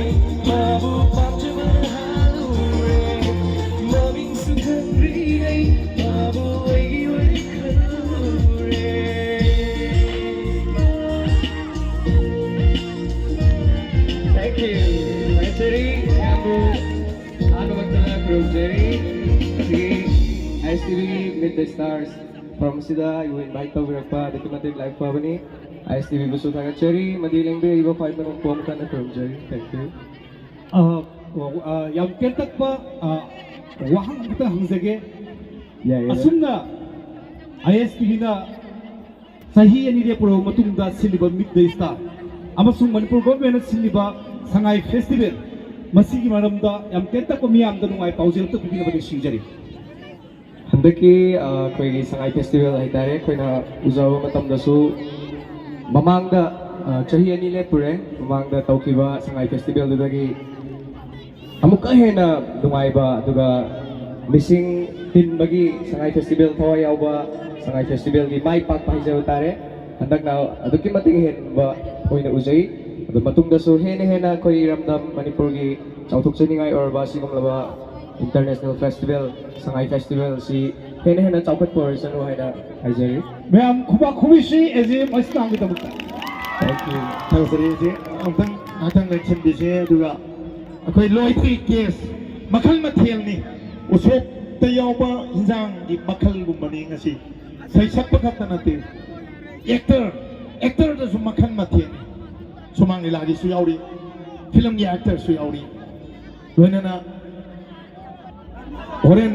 ꯃꯥꯕꯨ ꯄꯥꯝꯖꯕꯅ ꯍꯥꯜꯂꯨꯔꯦ꯫ ꯃꯃꯤꯡꯁꯨ ꯈꯪꯗ꯭ꯔꯤꯉꯩ ꯃꯥꯕꯨ ꯑꯩꯒꯤ ꯑꯣꯏꯅ ꯈꯜꯂꯨꯔꯦ꯫ Thank you. ꯊꯥꯒꯠꯆꯔꯤ ꯃꯌꯥꯝꯕꯨ꯫ ꯑꯍꯥꯟꯕꯃꯛꯇꯗ ꯈꯨꯔꯨꯝꯖꯔꯤ꯫ ꯑꯁꯤꯒꯤ I S T V Meet the Stars ꯊꯧꯔꯝ ꯑꯁꯤꯗ ꯑꯩꯕꯨ invite ꯇꯧꯕꯤꯔꯛꯄ ꯑꯗꯨꯛꯀꯤ ꯃꯇꯤꯛ ꯂꯥꯏꯕꯛ ꯐꯕꯅꯤ꯫ ꯑꯥꯏ ꯑꯦꯁ ꯇꯤ ꯚꯤꯕꯨꯁꯨ ꯊꯥꯒꯠꯆꯔꯤ꯫ ꯃꯗꯨ ꯂꯦꯡꯕꯤꯔꯛꯏꯕ ꯈ꯭ꯋꯥꯏ ꯃꯅꯨꯡ ꯄꯣꯝ ꯊꯥꯅ ꯈꯨꯔꯨꯝꯖꯔꯤ꯫ Thank you. ꯑ, ꯑ, ꯌꯥꯝ ꯇꯦꯟꯇꯛꯄ, ꯑ, ꯋꯥꯍꯪ ꯑꯃꯇ ꯍꯪꯖꯒꯦ꯫ ꯌꯥꯏꯌꯦ꯫ ꯑꯁꯨꯝꯅ ꯑꯥꯏ ꯑꯦꯁ ꯇꯤ ꯚꯤꯅ ꯆꯍꯤ ꯑꯅꯤ ꯂꯦꯞꯄꯨꯔꯕ ꯃꯇꯨꯡꯗ ꯁꯤꯜꯂꯤꯕ Meet the Star ꯑꯃꯁꯨꯡ ꯃꯅꯤꯄꯨꯔ ꯒꯣꯔꯃꯦꯟꯅ ꯁꯤꯜꯂꯤꯕ ꯁꯉꯥꯏ ꯐꯦꯁꯇꯤꯚꯦꯜ, ꯃꯁꯤꯒꯤ ꯃꯔꯝꯗ ꯌꯥꯝ ꯇꯦꯟꯇꯛꯄ ꯃꯤꯌꯥꯝꯗ ꯅꯨꯡꯉꯥꯏ ꯄꯥꯎꯖꯦꯜ ꯑꯃꯇ ꯄꯤꯕꯤꯅꯕ ꯅꯤꯡꯁꯤꯡꯖꯔꯤ꯫ ꯍꯟꯗꯛꯀꯤ, ꯑ, ꯑꯩꯈꯣꯏꯒꯤ ꯁꯉꯥꯏ ꯐꯦꯁꯇꯤꯚꯦꯜ ꯍꯥꯏꯇꯥꯔꯦ, ꯑꯩꯈꯣꯏꯅ ꯎꯖꯕ ꯃꯇꯝꯗꯁꯨ ꯃꯃꯥꯡꯗ, ꯑ, ꯆꯍꯤ ꯑꯅꯤ ꯂꯦꯞꯄꯨꯔꯦ꯫ ꯃꯃꯥꯡꯗ ꯇꯧꯈꯤꯕ ꯁꯉꯥꯏ ꯐꯦꯁꯇꯤꯚꯦꯜꯗꯨꯗꯒꯤ ꯑꯃꯨꯛꯀ ꯍꯦꯟꯅ ꯅꯨꯡꯉꯥꯏꯕ, ꯑꯗꯨꯒ ꯃꯤꯁꯤꯡ ꯇꯤꯟꯕꯒꯤ ꯁꯉꯥꯏ ꯐꯦꯁꯇꯤꯚꯦꯜ, ꯊꯋꯥꯏ ꯌꯥꯎꯕ ꯁꯉꯥꯏ ꯐꯦꯁꯇꯤꯚꯦꯜꯒꯤ ꯃꯥꯏ ꯄꯥꯛꯄ ꯍꯥꯏꯖꯕ ꯇꯥꯔꯦ꯫ ꯍꯟꯗꯛꯅ ꯑꯗꯨꯛꯀꯤ ꯃꯇꯤꯛ ꯍꯦꯟꯕ ꯑꯣꯏꯅ ꯎꯖꯩ꯫ ꯑꯗꯨ ꯃꯇꯨꯡꯗꯁꯨ ꯍꯦꯟꯅ ꯍꯦꯟꯅ ꯑꯩꯈꯣꯏ ꯏꯔꯝꯗꯝ ꯃꯅꯤꯄꯨꯔꯒꯤ ꯆꯥꯎꯊꯣꯛꯆꯅꯤꯡꯉꯥꯏ ꯑꯣꯏꯔꯕ ꯑꯁꯤꯒꯨꯝꯂꯕ International Festival, Sangai Festival ꯑꯁꯤ ꯍꯦꯟꯅ ꯍꯦꯟꯅ ꯆꯥꯎꯈꯠꯄ ꯑꯣꯏꯔꯁꯅꯨ ꯍꯥꯏꯅ ꯍꯥꯏꯖꯔꯤ꯫ ꯃꯌꯥꯝ ꯈꯨꯕꯥꯛ ꯈꯨꯕꯤꯁꯤ ꯑꯦ ꯖꯦ ꯑꯦꯝ ꯑꯁꯤꯇꯥꯡꯒꯤꯗꯃꯛꯇ꯫ Thank you꯫ ꯊꯥꯒꯠꯆꯔꯤ꯫ ꯑꯦ ꯖꯦ ꯑꯦꯝ ꯑꯃꯨꯛꯇꯪ ꯉꯥꯛꯇꯪ ꯂꯦꯡꯁꯤꯟꯕꯤꯁꯦ꯫ ꯑꯗꯨꯒ ꯑꯩꯈꯣꯏ ꯂꯣꯏꯗ꯭ꯔꯤ ꯀꯦꯁ ꯃꯈꯜ ꯃꯊꯦꯜꯅꯤ꯫ ꯎꯁꯣꯞꯇ ꯌꯥꯎꯕ ꯍꯤꯟꯖꯥꯡꯒꯤ ꯃꯈꯜꯒꯨꯝꯕꯅꯤ ꯉꯁꯤ꯫ ꯁꯩꯁꯛꯄ ꯈꯛꯇ ꯅꯠꯇꯦ, ꯑꯦꯛꯇꯔ, ꯑꯦꯛꯇꯔꯗꯁꯨ ꯃꯈꯜ ꯃꯊꯦꯜꯅꯤ꯫ ꯁꯨꯃꯥꯡ ꯂꯤꯂꯥꯒꯤꯁꯨ ꯌꯥꯎꯔꯤ, ꯐꯤꯂꯝꯒꯤ ꯑꯦꯛꯇꯔꯁꯨ ꯌꯥꯎꯔꯤ꯫ ꯂꯣꯏꯅꯅ ꯍꯣꯔꯦꯟ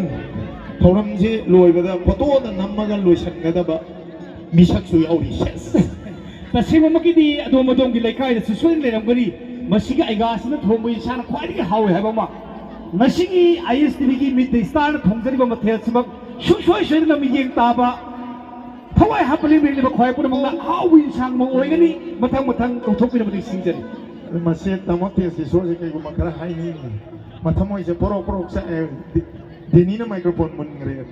ꯊꯧꯔꯝꯁꯦ ꯂꯣꯏꯕꯗ ꯐꯣꯇꯣꯗ ꯅꯝꯃꯒ ꯂꯣꯏꯁꯤꯟꯒꯗꯕ ꯃꯤꯁꯛꯁꯨ ꯌꯥꯎꯔꯤ꯫ ꯁꯦꯁ꯫ ꯇꯁꯦꯡꯕꯃꯛꯀꯤꯗꯤ ꯑꯗꯣꯝ ꯑꯗꯣꯝꯒꯤ ꯂꯩꯀꯥꯏꯗꯁꯨ ꯁꯣꯏꯗꯅ ꯂꯩꯔꯝꯒꯅꯤ꯫ ꯃꯁꯤꯒꯤ ꯑꯩꯒꯥꯁꯤꯅ ꯊꯣꯡꯕ ꯏꯟꯁꯥꯡꯅ ꯈ꯭ꯋꯥꯏꯗꯒꯤ ꯍꯥꯎꯏ ꯍꯥꯏꯕ ꯑꯃ꯫ ꯉꯁꯤꯒꯤ ꯑꯥꯏ ꯑꯦꯁ ꯇꯤ ꯚꯤꯒꯤ ꯃꯤꯠ ꯗꯦ ꯁ꯭ꯇꯥꯔꯅ ꯊꯣꯡꯖꯔꯤꯕ ꯃꯊꯦꯜꯁꯤꯃꯛ ꯁꯨꯡꯁꯣꯏ ꯁꯣꯏꯗꯅ ꯃꯤꯠꯌꯦꯡ ꯇꯥꯕ, ꯊꯋꯥꯏ ꯍꯥꯞꯄ ꯂꯦꯝꯕꯤꯔꯛꯂꯤꯕ ꯈ꯭ꯋꯥꯏ ꯄꯨꯝꯅꯃꯛꯅ ꯑꯍꯥꯎꯕ ꯏꯟꯁꯥꯡ ꯑꯃ ꯑꯣꯏꯒꯅꯤ꯫ ꯃꯊꯪ ꯃꯊꯪ ꯀꯧꯊꯣꯛꯄꯤꯅꯕ ꯅꯤꯡꯁꯤꯡꯖꯔꯤ꯫ ꯃꯁꯤ ꯇꯥꯃꯣ ꯇꯦꯖꯀꯤꯁꯣꯔꯁꯦ ꯀꯩꯒꯨꯝꯕ ꯈꯔ ꯍꯥꯏꯅꯤꯡꯉꯤ꯫ ꯃꯊꯃꯣꯏꯁꯦ ꯄꯣꯔꯣꯛ ꯄꯣꯔꯣꯛ ꯆꯥꯛꯑꯦ꯫ ꯗꯦ-, ꯗꯦꯅꯤꯅ ꯃꯥꯏꯀ꯭ꯔꯣꯐꯣꯟ ꯃꯨꯟꯈ꯭ꯔꯦ꯫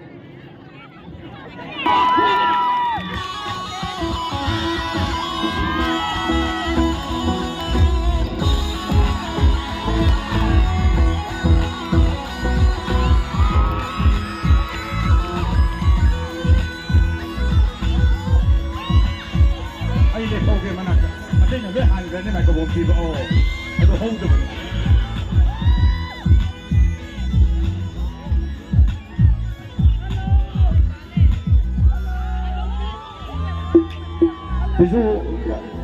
ꯑꯩ ꯂꯦꯞꯍꯧꯒꯦ ꯃꯅꯥꯛꯇ꯫ ꯑꯇꯩꯅ ꯂꯣꯏ ꯍꯥꯟꯈ꯭ꯔꯅꯤ ꯃꯥꯏꯀ꯭ꯔꯣꯐꯣꯟ ꯄꯤꯕ꯫ ꯑꯣ, ꯑꯗꯨ ꯍꯧꯗꯕꯅꯤ꯫ ꯕꯤꯖꯨ,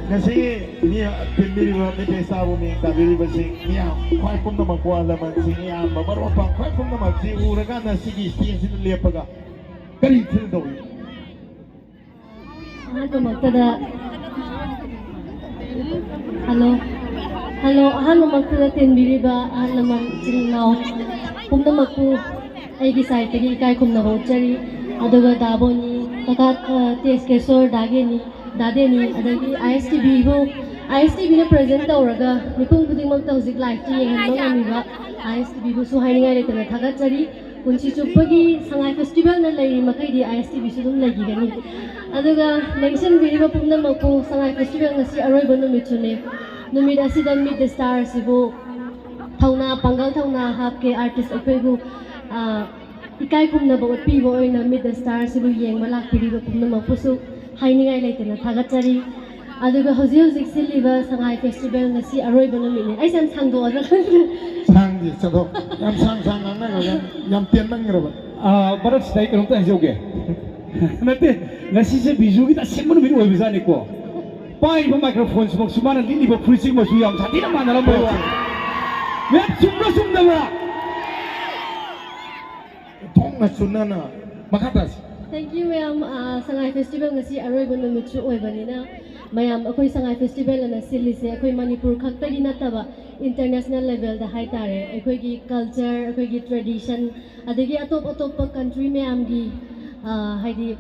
ꯉꯁꯤꯒꯤ ꯃꯤ ꯇꯤꯟꯕꯤꯔꯤꯕ ꯃꯤꯠ ꯗꯦ ꯁ꯭ꯇꯥꯔꯕꯨ ꯃꯤꯡ ꯇꯥꯕꯤꯔꯤꯕꯁꯤꯡ ꯃꯤꯌꯥꯝ, ꯈ꯭ꯋꯥꯏ ꯄꯨꯝꯅꯃꯛꯄꯨ, ꯑꯍꯜ ꯂꯃꯟꯁꯤꯡ, ꯏꯌꯥꯝꯕ, ꯃꯔꯨꯞ ꯃꯄꯥꯡ, ꯈ꯭ꯋꯥꯏ ꯄꯨꯝꯅꯃꯛꯁꯤ ꯎꯔꯀꯥꯟꯗ ꯁꯤꯒꯤ ꯁ꯭ꯇꯦꯖꯁꯤꯗ ꯂꯦꯞꯄꯒ ꯀꯔꯤ ꯐꯤꯜ ꯇꯧꯏ? ꯑꯍꯥꯟꯕꯃꯛꯇꯗ, ꯍꯜꯂꯣ, ꯍꯜꯂꯣ, ꯑꯍꯥꯟꯕꯃꯛꯇꯗ ꯇꯤꯟꯕꯤꯔꯤꯕ ꯑꯍꯜ ꯂꯃꯟ, ꯏꯆꯤꯜ ꯏꯅꯥꯎ ꯄꯨꯝꯅꯃꯛꯄꯨ ꯑꯩꯒꯤ ꯁꯥꯏꯠꯇꯒꯤ ꯏꯀꯥꯏ ꯈꯨꯝꯅꯕ ꯎꯠꯆꯔꯤ꯫ ꯑꯗꯨꯒ ꯗꯥ ꯕꯣꯅꯤ, ꯀꯀꯥ, ꯑ, ꯇꯦꯖꯀꯦꯁꯣꯔ, ꯗꯥ ꯒꯦꯅꯤ, ꯗꯥ ꯗꯦꯅꯤ, ꯑꯗꯒꯤ ꯑꯥꯏ ꯑꯦꯁ ꯇꯤ ꯚꯤꯕꯨ, ꯑꯥꯏ ꯑꯦꯁ ꯇꯤ ꯚꯤꯅ ꯄ꯭ꯔꯖꯦꯟ ꯇꯧꯔꯒ ꯃꯤꯄꯨꯝ ꯈꯨꯗꯤꯡꯃꯛꯇ ꯍꯧꯖꯤꯛ ꯂꯥꯏꯚꯇ ꯌꯦꯡꯍꯟꯕ ꯉꯝꯃꯤꯕ ꯑꯥꯏ ꯑꯦꯁ ꯇꯤ ꯚꯤꯕꯨꯁꯨ ꯍꯥꯏꯅꯤꯡꯉꯥꯏ ꯂꯩꯇꯅ ꯊꯥꯒꯠꯆꯔꯤ꯫ ꯄꯨꯟꯁꯤ ꯆꯨꯞꯄꯒꯤ ꯁꯉꯥꯏ ꯐꯦꯁꯇꯤꯚꯦꯜꯅ ꯂꯩꯔꯤ ꯃꯈꯩꯗꯤ ꯑꯥꯏ ꯑꯦꯁ ꯇꯤ ꯚꯤꯁꯨ ꯑꯗꯨꯝ ꯂꯩꯈꯤꯒꯅꯤ꯫ ꯑꯗꯨꯒ ꯂꯦꯡꯁꯤꯟꯕꯤꯔꯤꯕ ꯄꯨꯝꯅꯃꯛꯄꯨ ꯁꯉꯥꯏ ꯐꯦꯁꯇꯤꯚꯦꯜ ꯉꯁꯤ ꯑꯔꯣꯏꯕ ꯅꯨꯃꯤꯠꯁꯨꯅꯤ꯫ ꯅꯨꯃꯤꯠ ꯑꯁꯤꯗ ꯃꯤꯠ ꯗ ꯁ꯭ꯇꯥꯔ ꯑꯁꯤꯕꯨ ꯊꯧꯅꯥ, ꯄꯥꯡꯒꯜ ꯊꯧꯅꯥ ꯍꯥꯞꯀꯦ ꯑꯥꯔꯇꯤꯁ ꯑꯩꯈꯣꯏꯕꯨ, ꯑ, ꯏꯀꯥꯏ ꯈꯨꯝꯅꯕ ꯎꯠꯄꯤꯕ ꯑꯣꯏꯅ ꯃꯤꯠ ꯗ ꯁ꯭ꯇꯥꯔ ꯑꯁꯤꯕꯨ ꯌꯦꯡꯕ ꯂꯥꯛꯄꯤꯔꯤꯕ ꯄꯨꯝꯅꯃꯛꯄꯨꯁꯨ ꯍꯥꯏꯅꯤꯡꯉꯥꯏ ꯂꯩꯇꯅ ꯊꯥꯒꯠꯆꯔꯤ꯫ ꯑꯗꯨꯒ ꯍꯧꯖꯤꯛ ꯍꯧꯖꯤꯛ ꯁꯤꯜꯂꯤꯕ ꯁꯉꯥꯏ ꯐꯦꯁꯇꯤꯚꯦꯜ ꯉꯁꯤ ꯑꯔꯣꯏꯕ ꯅꯨꯃꯤꯠꯅꯤ꯫ ꯑꯩꯁꯦ ꯌꯥꯝ ꯁꯥꯡꯗꯣꯛꯑꯗ꯭ꯔꯥ ꯈꯪꯗꯦ꯫ ꯁꯥꯡꯗꯤ ꯆꯠꯊꯣꯛ꯫ ꯌꯥꯝ ꯁꯥꯡ ꯁꯥꯡ ꯉꯥꯡꯅꯈ꯭ꯔꯒ ꯌꯥꯝ ꯇꯦꯟꯃꯟꯈ꯭ꯔꯕ꯫ ꯑꯥ, ꯃꯔꯛꯁꯤꯗ ꯑꯩ ꯀꯩꯅꯣꯝꯇ ꯍꯥꯏꯖꯍꯧꯒꯦ꯫ ꯅꯠꯇꯦ, ꯉꯁꯤꯁꯦ ꯕꯤꯖꯨꯒꯤ ꯇꯁꯦꯡꯕ ꯅꯨꯃꯤꯠ ꯑꯣꯏꯕꯖꯥꯠꯅꯤꯀꯣ꯫ ꯄꯥꯏꯔꯤꯕ ꯃꯥꯏꯀ꯭ꯔꯣꯐꯣꯟꯁꯤꯃꯛꯁꯨ ꯃꯥꯅ ꯂꯤꯠꯂꯤꯕ ꯐꯨꯔꯤꯠꯁꯤꯃꯁꯨ ꯌꯥꯝ ꯁꯥꯊꯤꯅ ꯃꯥꯟꯅꯔꯝꯕ ꯋꯥꯅꯤ꯫ ꯃꯦꯝ, ꯆꯨꯝꯕ꯭ꯔꯥ ꯆꯨꯝꯗꯕ꯭ꯔꯥ? ꯊꯣꯡꯅ ꯆꯨꯅꯅ ꯃꯈꯥ ꯇꯥꯁꯤ꯫ Thank you, ꯃꯌꯥꯝ꯫ ꯑꯥ, ꯁꯉꯥꯏ ꯐꯦꯁꯇꯤꯚꯦꯜ ꯉꯁꯤ ꯑꯔꯣꯏꯕ ꯅꯨꯃꯤꯠꯁꯨ ꯑꯣꯏꯕꯅꯤꯅ, ꯃꯌꯥꯝ, ꯑꯩꯈꯣꯏ ꯁꯉꯥꯏ ꯐꯦꯁꯇꯤꯚꯦꯜ ꯑꯅ ꯁꯤꯜꯂꯤꯁꯦ ꯑꯩꯈꯣꯏ ꯃꯅꯤꯄꯨꯔ ꯈꯛꯇꯒꯤ ꯅꯠꯇꯕ, ꯏꯟꯇꯔꯅꯦꯁꯅꯦꯜ ꯂꯦꯚꯦꯜꯗ ꯍꯥꯏꯇꯥꯔꯦ, ꯑꯩꯈꯣꯏꯒꯤ ꯀꯜꯆꯔ, ꯑꯩꯈꯣꯏꯒꯤ ꯇ꯭ꯔꯦꯗꯤꯁꯟ, ꯑꯗꯒꯤ ꯑꯇꯣꯞ ꯑꯇꯣꯞꯄ ꯀꯟꯇ꯭ꯔꯤ ꯃꯌꯥꯝꯒꯤ, ꯑꯥ, ꯍꯥꯏꯗꯤ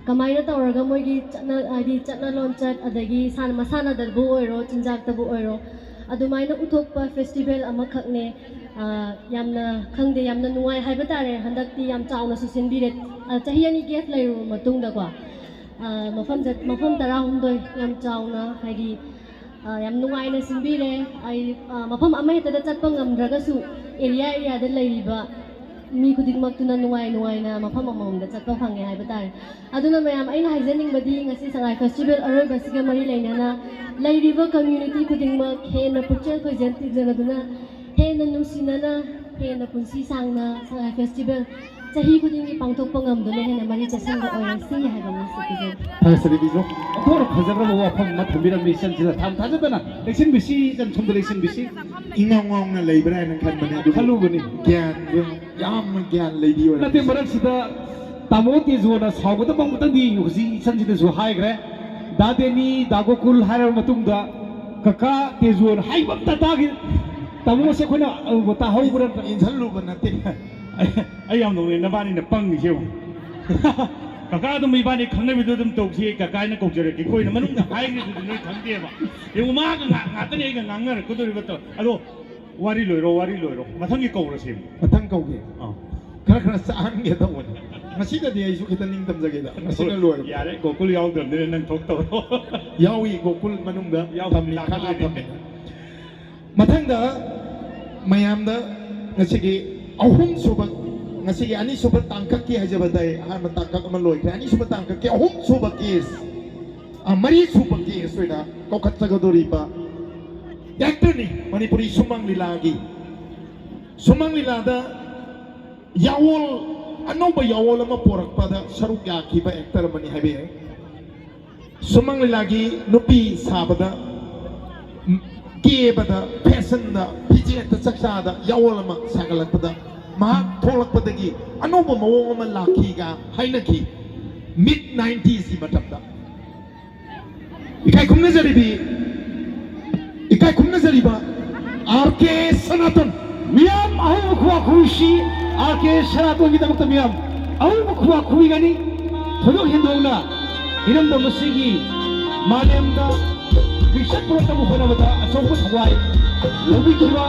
ꯀꯃꯥꯏꯅ ꯇꯧꯔꯒ ꯃꯣꯏꯒꯤ ꯆꯠꯅ, ꯍꯥꯏꯗꯤ ꯆꯠꯅ ꯂꯣꯟꯆꯠ, ꯑꯗꯒꯤ ꯁꯥꯟ-, ꯃꯁꯥꯟꯅꯗꯕꯨ ꯑꯣꯏꯔꯣ, ꯆꯤꯟꯖꯥꯛꯇꯕꯨ ꯑꯣꯏꯔꯣ, ꯑꯗꯨꯃꯥꯏꯅ ꯎꯠꯊꯣꯛꯄ ꯐꯦꯁꯇꯤꯚꯦꯜ ꯑꯃꯈꯛꯅꯦ꯫ ꯑꯥ, ꯌꯥꯝꯅ, ꯈꯪꯗꯦ, ꯌꯥꯝꯅ ꯅꯨꯡꯉꯥꯏ ꯍꯥꯏꯕ ꯇꯥꯔꯦ꯫ ꯍꯟꯗꯛꯇꯤ ꯌꯥꯝ ꯆꯥꯎꯅꯁꯨ ꯁꯤꯟꯕꯤꯔꯦ꯫ ꯑꯥ, ꯆꯍꯤ ꯑꯅꯤ ꯒꯦꯞ ꯂꯩꯔꯨꯔꯕ ꯃꯇꯨꯡꯗꯀꯣ, ꯑꯥ, ꯃꯐꯝ ꯖꯠ-, ꯃꯐꯝ ꯇꯔꯥꯍꯨꯝꯗꯣꯏ ꯌꯥꯝ ꯆꯥꯎꯅ, ꯍꯥꯏꯗꯤ, ꯑꯥ, ꯌꯥꯝ ꯅꯨꯡꯉꯥꯏꯅ ꯁꯤꯟꯕꯤꯔꯦ꯫ ꯑꯩ, ꯑꯥ, ꯃꯐꯝ ꯑꯃꯍꯦꯛꯇꯗ ꯆꯠꯄ ꯉꯝꯗ꯭ꯔꯒꯁꯨ, ꯑꯦꯔꯤꯌꯥ ꯑꯦꯔꯤꯌꯥꯗ ꯂꯩꯔꯤꯕ ꯃꯤ ꯈꯨꯗꯤꯡꯃꯛꯇꯨꯅ ꯅꯨꯡꯉꯥꯏ ꯅꯨꯡꯉꯥꯏꯅ ꯃꯐꯝ ꯑꯃꯃꯝꯗ ꯆꯠꯄ ꯐꯪꯉꯦ ꯍꯥꯏꯕ ꯇꯥꯔꯦ꯫ ꯑꯗꯨꯅ ꯃꯌꯥꯝ, ꯑꯩꯅ ꯍꯥꯏꯖꯅꯤꯡꯕꯗꯤ, ꯉꯁꯤ ꯁꯉꯥꯏ ꯐꯦꯁꯇꯤꯚꯦꯜ ꯑꯔꯣꯏꯕꯁꯤꯒ ꯃꯔꯤ ꯂꯩꯅꯅ ꯂꯩꯔꯤꯕ ꯀꯝꯃ꯭ꯌꯨꯅꯤꯇꯤ ꯈꯨꯗꯤꯡꯃꯛ ꯍꯦꯟꯅ ꯄꯨꯛꯆꯦꯜ ꯈꯣꯏꯖꯦꯜ ꯇꯤꯟꯖꯅꯗꯨꯅ, ꯍꯦꯟꯅ ꯅꯨꯡꯁꯤꯅꯅ, ꯍꯦꯟꯅ ꯄꯨꯟꯁꯤ ꯁꯥꯡꯅ ꯁꯉꯥꯏ ꯐꯦꯁꯇꯤꯚꯦꯜ ꯆꯍꯤ ꯈꯨꯗꯤꯡꯒꯤ ꯄꯥꯡꯊꯣꯛꯄ ꯉꯝꯗꯨꯅ ꯍꯦꯟꯅ ꯃꯔꯤ ꯆꯠꯁꯤꯟꯕ ꯑꯣꯏꯔꯁꯤ ꯍꯥꯏꯕ ꯋꯥꯁꯤ ꯄꯤꯖꯔꯤ꯫ ꯊꯥꯒꯠꯆꯔꯤ ꯕꯤꯖꯨ꯫ ꯑꯣꯟꯊꯣꯛꯅ ꯐꯖꯈ꯭ꯔꯕ ꯋꯥꯐꯝ ꯑꯃ ꯊꯝꯕꯤꯔꯝꯃꯤ ꯏꯆꯟꯁꯤꯗ꯫ ꯊꯝ ꯊꯥꯖꯗꯅ ꯂꯦꯡꯁꯤꯟꯕꯤꯁꯤ, ꯏꯆꯟ ꯁꯣꯝꯗ ꯂꯦꯡꯁꯤꯟꯕꯤꯁꯤ꯫ ꯏꯉꯥꯎ ꯉꯥꯎꯅ ꯂꯩꯕ꯭ꯔꯥ ꯍꯥꯏꯅ ꯈꯟꯕꯅꯦ, ꯑꯗꯨꯕꯨ ꯈꯜꯂꯨꯕꯅꯤ꯫ ꯒ꯭ꯌꯥꯟ, ꯌꯥꯝꯅ ꯒ꯭ꯌꯥꯟ ꯂꯩꯕꯤ ꯑꯣꯏꯔꯝꯃꯦ꯫ ꯅꯠꯇꯦ, ꯃꯔꯛꯁꯤꯗ ꯇꯥꯃꯣ ꯇꯦꯖꯣꯅ ꯁꯥꯎꯒꯗꯕ ꯑꯃꯨꯛꯇꯪꯗꯤ ꯍꯧꯖꯤꯛ ꯏꯆꯟꯁꯤꯗꯁꯨ ꯍꯥꯏꯈ꯭ꯔꯦ꯫ ꯗꯥ ꯗꯦꯅꯤ, ꯗꯥ ꯒꯣꯀꯨꯜ ꯍꯥꯏꯔꯕ ꯃꯇꯨꯡꯗ ꯀꯀꯥ ꯇꯦꯖꯣꯅ ꯍꯥꯏꯕ ꯑꯝꯇ ꯇꯥꯈꯤ꯫ ꯇꯥꯃꯣꯁꯦ ꯑꯩꯈꯣꯏꯅ, ꯑ, ꯇꯥꯍꯧꯕ꯭ꯔꯥ? ꯏꯟꯁꯜꯂꯨꯕ ꯅꯠꯇꯦ꯫ ꯑꯩ ꯌꯥꯝ ꯅꯣꯛꯅꯤꯡꯉꯦ, ꯅꯕꯥꯅꯤꯅ ꯄꯪꯉꯤꯁꯦ ꯌꯦꯡꯉꯨ꯫ ꯀꯀꯥ ꯑꯗꯨꯝ ꯏꯕꯥꯅꯤ ꯈꯪꯅꯕꯤꯗꯣ ꯑꯗꯨꯝ ꯇꯧꯁꯤ, ꯀꯀꯥ ꯍꯥꯏꯅ ꯀꯧꯖꯔꯛꯀꯦ꯫ ꯑꯩꯈꯣꯏꯅ ꯃꯅꯨꯡꯗ ꯍꯥꯏꯈ꯭ꯔꯤꯗꯨꯗꯤ ꯅꯣꯏ ꯈꯪꯗꯦꯕ꯫ ꯌꯦꯡꯉꯨ, ꯃꯥꯒ ꯉꯥ-, ꯉꯥꯛꯇꯅꯤ ꯑꯩꯒ ꯉꯥꯡꯅꯔꯛꯀꯗꯧꯔꯤꯕ ꯇꯧ-, ꯑꯗꯣ ꯋꯥꯔꯤ ꯂꯣꯏꯔꯣ, ꯋꯥꯔꯤ ꯂꯣꯏꯔꯣ꯫ ꯃꯊꯪꯒꯤ ꯀꯧꯔꯁꯦ꯫ ꯃꯊꯪ ꯀꯧꯒꯦ꯫ ꯑꯥ꯫ ꯈꯔ ꯈꯔ ꯆꯥꯍꯟꯒꯦ ꯇꯧꯕꯅꯦ꯫ ꯉꯁꯤꯗꯗꯤ ꯑꯩꯁꯨ ꯈꯤꯇꯪ ꯅꯤꯡ ꯇꯝꯖꯒꯦꯗ꯫ ꯉꯁꯤꯅ ꯂꯣꯏꯔꯦ꯫ ꯌꯥꯔꯦ, ꯒꯣꯀꯨꯜ ꯌꯥꯎꯗ꯭ꯔꯕꯅꯤꯅ ꯅꯪ ꯊꯣꯛ ꯇꯧꯔꯣ꯫ ꯌꯥꯎꯏ, ꯒꯣꯀꯨꯜ ꯃꯅꯨꯡꯗ ꯌꯥꯎ-, ꯊꯝꯃꯤ, ꯂꯥꯛꯀꯗꯣꯏꯅꯦ꯫ ꯈꯥ ꯊꯝꯃꯤ꯫ ꯃꯊꯪꯗ ꯃꯌꯥꯝꯗ ꯉꯁꯤꯒꯤ ꯑꯍꯨꯝꯁꯨꯕ, ꯉꯁꯤꯒꯤ ꯑꯅꯤꯁꯨꯕ ꯇꯥꯡꯀꯛꯀꯤ ꯍꯥꯏꯖꯕ ꯇꯥꯏ꯫ ꯑꯍꯥꯟꯕ ꯇꯥꯡꯀꯛ ꯑꯃ ꯂꯣꯏꯈ꯭ꯔꯦ, ꯑꯅꯤꯁꯨꯕ ꯇꯥꯡꯀꯛꯀꯤ ꯑꯍꯨꯝꯁꯨꯕ ꯀꯦꯁ, ꯑ, ꯃꯔꯤꯁꯨꯕ ꯀꯦꯁ ꯑꯣꯏꯅ ꯀꯧꯈꯠꯆꯒꯗꯧꯔꯤꯕ ꯑꯦꯛꯇꯔꯅꯤ, ꯃꯅꯤꯄꯨꯔꯤ ꯁꯨꯃꯥꯡ ꯂꯤꯂꯥꯒꯤ, ꯁꯨꯃꯥꯡ ꯂꯤꯂꯥꯗ ꯌꯥꯑꯣꯜ, ꯑꯅꯧꯕ ꯌꯥꯑꯣꯜ ꯑꯃ ꯄꯣꯔꯛꯄꯗ ꯁꯔꯨꯛ ꯌꯥꯈꯤꯕ ꯑꯦꯛꯇꯔ ꯑꯃꯅꯤ ꯍꯥꯏꯕ ꯌꯥꯏ꯫ ꯁꯨꯃꯥꯡ ꯂꯤꯂꯥꯒꯤ ꯅꯨꯄꯤ ꯁꯥꯕꯗ, ꯀꯦꯕꯗ, ꯐꯦꯁꯟꯗ, ꯐꯤꯖꯦꯠꯇ, ꯆꯥꯛꯆꯥꯗ ꯌꯥꯑꯣꯜ ꯑꯃ ꯁꯥꯒꯠꯂꯛꯄꯗ ꯃꯍꯥꯛ ꯊꯣꯛꯂꯛꯄꯗꯒꯤ ꯑꯅꯧꯕ ꯃꯑꯣꯡ ꯑꯃ ꯂꯥꯛꯈꯤꯒ ꯍꯥꯏꯅꯈꯤ꯫ ꯃꯤꯗ ꯅꯥꯏꯟꯇꯤꯁꯀꯤ ꯃꯇꯝꯗ ꯏꯀꯥꯏ ꯈꯨꯝꯅꯖꯔꯤꯕꯤ, ꯏꯀꯥꯏ ꯈꯨꯝꯅꯖꯔꯤꯕ ꯑꯥꯔ ꯀꯦ ꯁꯅꯥꯇꯣꯟ꯫ ꯃꯤꯌꯥꯝ ꯑꯍꯧꯕ ꯈꯨꯋꯥ ꯈꯨꯋꯤꯁꯤ ꯑꯥꯔ ꯀꯦ ꯁꯅꯥꯇꯣꯟꯒꯤꯗꯃꯛꯇ ꯃꯤꯌꯥꯝ ꯑꯍꯧꯕ ꯈꯨꯋꯥ ꯈꯨꯋꯤꯒꯅꯤ꯫ ꯊꯣꯏꯗꯣꯛ ꯍꯦꯟꯗꯣꯛꯅ ꯏꯔꯝꯗꯝ ꯑꯁꯤꯒꯤ ꯃꯥꯂꯦꯝꯗ ꯃꯤꯡꯆꯠ ꯄꯨꯔꯛꯅꯕ ꯍꯣꯠꯅꯕꯗ ꯑꯆꯧꯕ ꯊꯋꯥꯏ ꯂꯧꯕꯤꯈꯤꯕ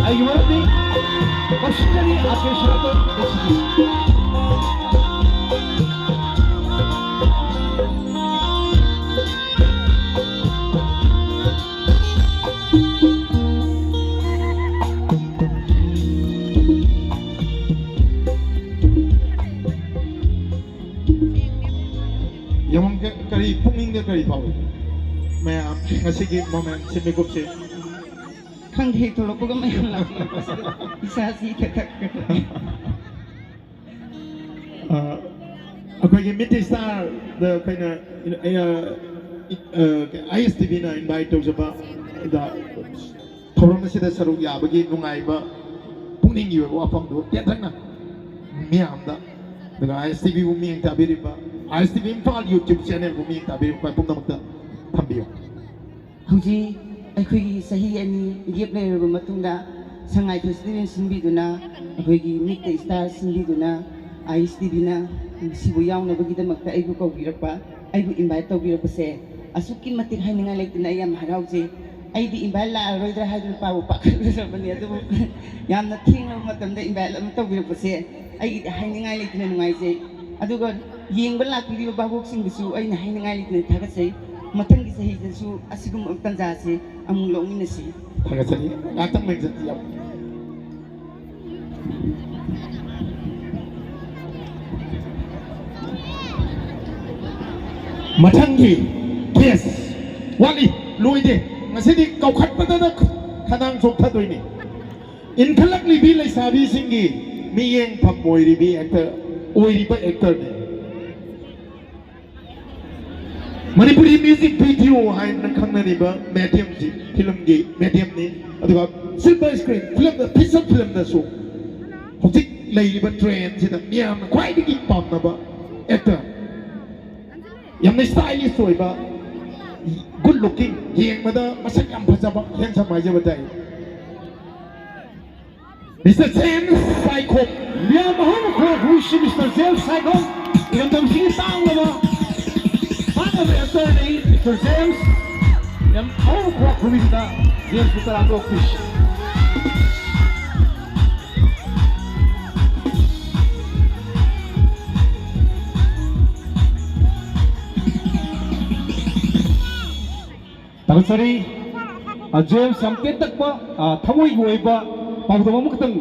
ꯑꯩꯒꯤ ꯃꯔꯨꯞꯅꯤ꯫ ꯀꯧꯁꯤꯟꯖꯔꯤ ꯑꯥꯔ ꯀꯦ ꯁꯅꯥꯇꯣꯟ ꯑꯦꯁꯤꯒꯤ꯫ ꯌꯦꯡꯉꯣ, ꯀ-, ꯀꯔꯤ ꯄꯨꯛꯅꯤꯡꯗ ꯀꯔꯤ ꯐꯥꯎꯏ? ꯃꯌꯥꯝ ꯉꯁꯤꯒꯤ ꯃꯣꯃꯦꯟꯁꯤ, ꯃꯤꯀꯨꯞꯁꯤ꯫ ꯈꯪꯗꯦ, ꯊꯣꯛꯂꯛꯄꯒ ꯃꯌꯥꯝ ꯂꯥꯛꯄ꯫ ꯏꯁꯥꯁꯤ ꯏꯊꯛ ꯊꯛ꯫ ꯑ, ꯑꯩꯈꯣꯏꯒꯤ ꯃꯤꯠ ꯁ꯭ꯇꯥꯔꯗ ꯑꯩꯈꯣꯏꯅ, ꯑ, ꯑ, ꯑꯥꯏ ꯑꯦꯁ ꯇꯤ ꯚꯤꯅ ꯏꯟꯚꯥꯏꯠ ꯇꯧꯖꯕ, ꯑꯗ, ꯊꯧꯔꯝ ꯑꯁꯤꯗ ꯁꯔꯨꯛ ꯌꯥꯕꯒꯤ ꯅꯨꯡꯉꯥꯏꯕ, ꯄꯨꯛꯅꯤꯡꯒꯤ ꯑꯣꯏꯕ ꯋꯥꯐꯝꯗꯨ ꯇꯦꯟꯇꯛꯅ ꯃꯤꯌꯥꯝꯗ, ꯑꯗꯨꯒ ꯑꯥꯏ ꯑꯦꯁ ꯇꯤ ꯚꯤꯕꯨ ꯃꯤꯠꯌꯦꯡ ꯇꯥꯕꯤꯔꯤꯕ, ꯑꯥꯏ S T V Imphal YouTube ꯆꯦꯅꯦꯜꯕꯨ ꯃꯤꯠꯌꯦꯡ ꯇꯥꯕꯤꯔꯤꯕ ꯑꯩꯈꯣꯏ ꯄꯨꯝꯅꯃꯛꯇ ꯊꯝꯕꯤꯌꯨ꯫ ꯍꯧꯖꯤꯛ ꯑꯩꯈꯣꯏꯒꯤ ꯆꯍꯤ ꯑꯅꯤ ꯒꯦꯞ ꯂꯩꯔꯕ ꯃꯇꯨꯡꯗ ꯁꯉꯥꯏ ꯐꯦꯁꯇꯤꯚꯦꯜ ꯁꯤꯟꯕꯤꯗꯨꯅ, ꯑꯩꯈꯣꯏꯒꯤ ꯃꯤꯠ ꯗ ꯁ꯭ꯇꯥꯔ ꯁꯤꯟꯕꯤꯗꯨꯅ, ꯑꯥꯏ ꯑꯦꯁ ꯇꯤ ꯚꯤꯅ ꯁꯤꯕꯨ ꯌꯥꯎꯅꯕꯒꯤꯗꯃꯛꯇ ꯑꯩꯕꯨ ꯀꯧꯕꯤꯔꯛꯄ, ꯑꯩꯕꯨ ꯏꯟꯚꯥꯏꯠ ꯇꯧꯕꯤꯔꯛꯄꯁꯦ ꯑꯁꯨꯛꯀꯤ ꯃꯇꯤꯛ ꯍꯥꯏꯅꯤꯡꯉꯥꯏ ꯂꯩꯇꯅ ꯑꯩ ꯌꯌꯥꯝ ꯍꯔꯥꯎꯖꯩ꯫ ꯑꯩꯗꯤ ꯏꯟꯚꯥꯏꯠ ꯂꯥꯛꯑꯔꯣꯏꯗ꯭ꯔꯥ ꯍꯥꯏꯗꯨꯅ ꯄꯥꯕꯨ ꯄꯥꯈꯠꯂꯨꯔꯕꯅꯤ, ꯑꯗꯨꯕꯨ ꯌꯥꯝꯅ ꯊꯦꯡꯂꯕ ꯃꯇꯝꯗ ꯏꯟꯚꯥꯏꯠ ꯑꯃ ꯇꯧꯕꯤꯔꯛꯄꯁꯦ ꯑꯩꯒꯤꯗꯤ ꯍꯥꯏꯅꯤꯡꯉꯥꯏ ꯂꯩꯇꯅ ꯅꯨꯡꯉꯥꯏꯖꯩ꯫ ꯑꯗꯨꯒ ꯌꯦꯡꯕ ꯂꯥꯛꯄꯤꯔꯤꯕ ꯚꯥꯕꯣꯛꯁꯤꯡꯗꯁꯨ ꯑꯩꯅ ꯍꯥꯏꯅꯤꯡꯉꯥꯏ ꯂꯩꯇꯅ ꯊꯥꯒꯠꯆꯩ꯫ ꯃꯊꯪꯒꯤ ꯆꯍꯤꯗꯁꯨ ꯑꯁꯤꯒꯨꯝꯕ ꯇꯥꯟꯖꯥ ꯑꯁꯤ ꯑꯃꯨꯛ ꯂꯧꯃꯤꯟꯅꯁꯤ꯫ ꯊꯥꯒꯠꯆꯔꯤ꯫ ꯉꯥꯛꯇꯪ ꯂꯩꯖꯗꯦ, ꯌꯥꯝ ꯃꯊꯪꯒꯤ ꯒꯦꯁ ꯋꯥꯠꯂꯤ, ꯂꯣꯏꯗꯦ꯫ ꯉꯁꯤꯗꯤ ꯀꯧꯈꯠꯄꯗꯗ ꯈꯗꯥꯡ ꯆꯣꯛꯊꯗꯣꯏꯅꯤ꯫ ꯏꯟꯈꯠꯂꯛꯂꯤꯕꯤ ꯂꯩꯁꯥꯕꯤꯁꯤꯡꯒꯤ ꯃꯤꯠꯌꯦꯡꯐꯝ ꯑꯣꯏꯔꯤꯕꯤ ꯑꯦꯛꯇꯔ, ꯑꯣꯏꯔꯤꯕ ꯑꯦꯛꯇꯔꯅꯤ꯫ ꯃꯅꯤꯄꯨꯔꯤ ꯃ꯭ꯌꯨꯖꯤꯛ ꯚꯤꯗꯤꯑꯣ ꯍꯥꯏꯅ ꯈꯪꯅꯔꯤꯕ ꯃꯦꯗꯤꯌꯝꯁꯤ ꯐꯤꯂꯝꯒꯤ ꯃꯦꯗꯤꯌꯝꯅꯤ꯫ ꯑꯗꯨꯒ ꯁꯤꯜꯚꯔ ꯁ꯭ꯀ꯭ꯔꯤꯟ ꯐꯤꯂꯝꯗ, ꯐꯤꯆꯔ ꯐꯤꯂꯝꯗꯁꯨ ꯍꯧꯖꯤꯛ ꯂꯩꯔꯤꯕ ꯇ꯭ꯔꯦꯟꯁꯤꯗ ꯃꯤꯌꯥꯝꯅ ꯈ꯭ꯋꯥꯏꯗꯒꯤ ꯄꯥꯝꯅꯕ ꯑꯦꯛꯇꯔ, ꯌꯥꯝꯅ ꯁ꯭ꯇꯥꯏꯂꯤꯁ ꯑꯣꯏꯕ, ꯒꯨꯗ ꯂꯨꯀꯤꯡ, ꯌꯦꯡꯕꯗ ꯃꯁꯛ ꯌꯥꯝ ꯐꯖꯕ, ꯍꯦꯟꯁꯝ ꯍꯥꯏꯖꯕ ꯇꯥꯏ꯫ Mister James Saikhom. ꯃꯤꯌꯥꯝ ꯑꯍꯨꯝ ꯈꯨꯔꯥꯛ ꯍꯨꯏꯁꯤ ꯃꯤꯁꯇꯔ ꯖꯦꯝꯁ ꯁꯥꯏꯈꯣꯝ, ꯏꯔꯝꯗꯝꯁꯤꯒꯤ ꯇꯥꯡꯂꯕ, ꯇꯥꯡꯂꯕ ꯑꯦꯛꯇꯔꯅꯤ ꯃꯤꯁꯇꯔ ꯖꯦꯝꯁ꯫ ꯃꯤꯌꯥꯝ ꯑꯍꯨꯝ ꯈꯨꯔꯥꯛ ꯍꯨꯏꯁꯤꯗ ꯖꯦꯝꯁꯄꯨ ꯇꯔꯥꯝꯅ ꯑꯣꯛꯄꯤꯁꯤ꯫ ꯊꯥꯒꯠꯆꯔꯤ꯫ ꯑ, ꯖꯦꯝꯁ ꯌꯥꯝ ꯇꯦꯟꯇꯛꯄ, ꯑ, ꯊꯃꯣꯏꯒꯤ ꯑꯣꯏꯕ ꯄꯥꯎꯗꯝ ꯑꯃꯈꯛꯇꯪ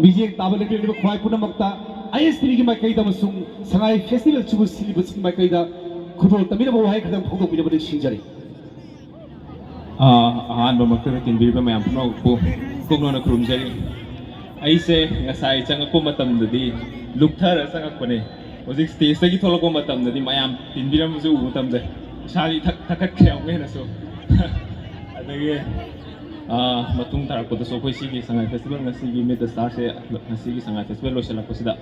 ꯃꯤꯠꯌꯦꯡ ꯇꯥꯕ ꯂꯩꯕꯤꯔꯤꯕ ꯈ꯭ꯋꯥꯏ ꯄꯨꯝꯅꯃꯛꯇ ꯑꯥꯏ ꯑꯦꯁ ꯇꯤꯚꯤꯒꯤ ꯃꯥꯏꯀꯩꯗ ꯑꯃꯁꯨꯡ ꯁꯉꯥꯏ ꯐꯦꯁꯇꯤꯚꯦꯜ ꯁꯤꯕꯨ ꯁꯤꯜꯂꯤꯕꯁꯤꯡꯒꯤ ꯃꯥꯏꯀꯩꯗ ꯈꯨꯗꯣꯜ ꯇꯝꯕꯤꯅꯕ ꯋꯥꯍꯩ ꯈꯛꯇꯪ ꯐꯣꯡꯗꯣꯛꯄꯤꯅꯕ ꯅꯤꯡꯁꯤꯡꯖꯔꯤ꯫ ꯑ, ꯑꯍꯥꯟꯕꯃꯛꯇꯗ ꯇꯤꯟꯕꯤꯔꯤꯕ ꯃꯌꯥꯝ ꯄꯨꯝꯅꯃꯛꯄꯨ ꯀꯣꯛꯅꯣꯟꯅ ꯈꯨꯔꯨꯝꯖꯔꯤ꯫ ꯑꯩꯁꯦ ꯉꯁꯥꯏ ꯆꯪꯉꯛꯄ ꯃꯇꯝꯗꯗꯤ ꯂꯨꯞꯊꯔ ꯆꯪꯉꯛꯄꯅꯦ꯫ ꯍꯧꯖꯤꯛ ꯁ꯭ꯇꯦꯖꯇꯒꯤ ꯊꯣꯛꯂꯛꯄ ꯃꯇꯝꯗꯗꯤ ꯃꯌꯥꯝ ꯇꯤꯟꯕꯤꯔꯝꯕꯁꯦ ꯎꯕ ꯃꯇꯝꯗ ꯏꯁꯥꯁꯤ ꯊꯛ-, ꯊꯛꯀꯠꯈ꯭ꯔꯦ ꯑꯃꯨꯛꯀ ꯍꯦꯟꯅꯁꯨ꯫ ꯑꯗꯒꯤ, ꯑ, ꯃꯇꯨꯡ ꯇꯥꯔꯛꯄꯗꯁꯨ ꯑꯩꯈꯣꯏ ꯁꯤꯒꯤ ꯁꯉꯥꯏ ꯐꯦꯁꯇꯤꯚꯦꯜ, ꯉꯁꯤꯒꯤ Meet the Star ꯁꯦ, ꯉꯁꯤꯒꯤ ꯁꯉꯥꯏ ꯐꯦꯁꯇꯤꯚꯦꯜ ꯂꯣꯏꯁꯤꯜꯂꯛꯄꯁꯤꯗ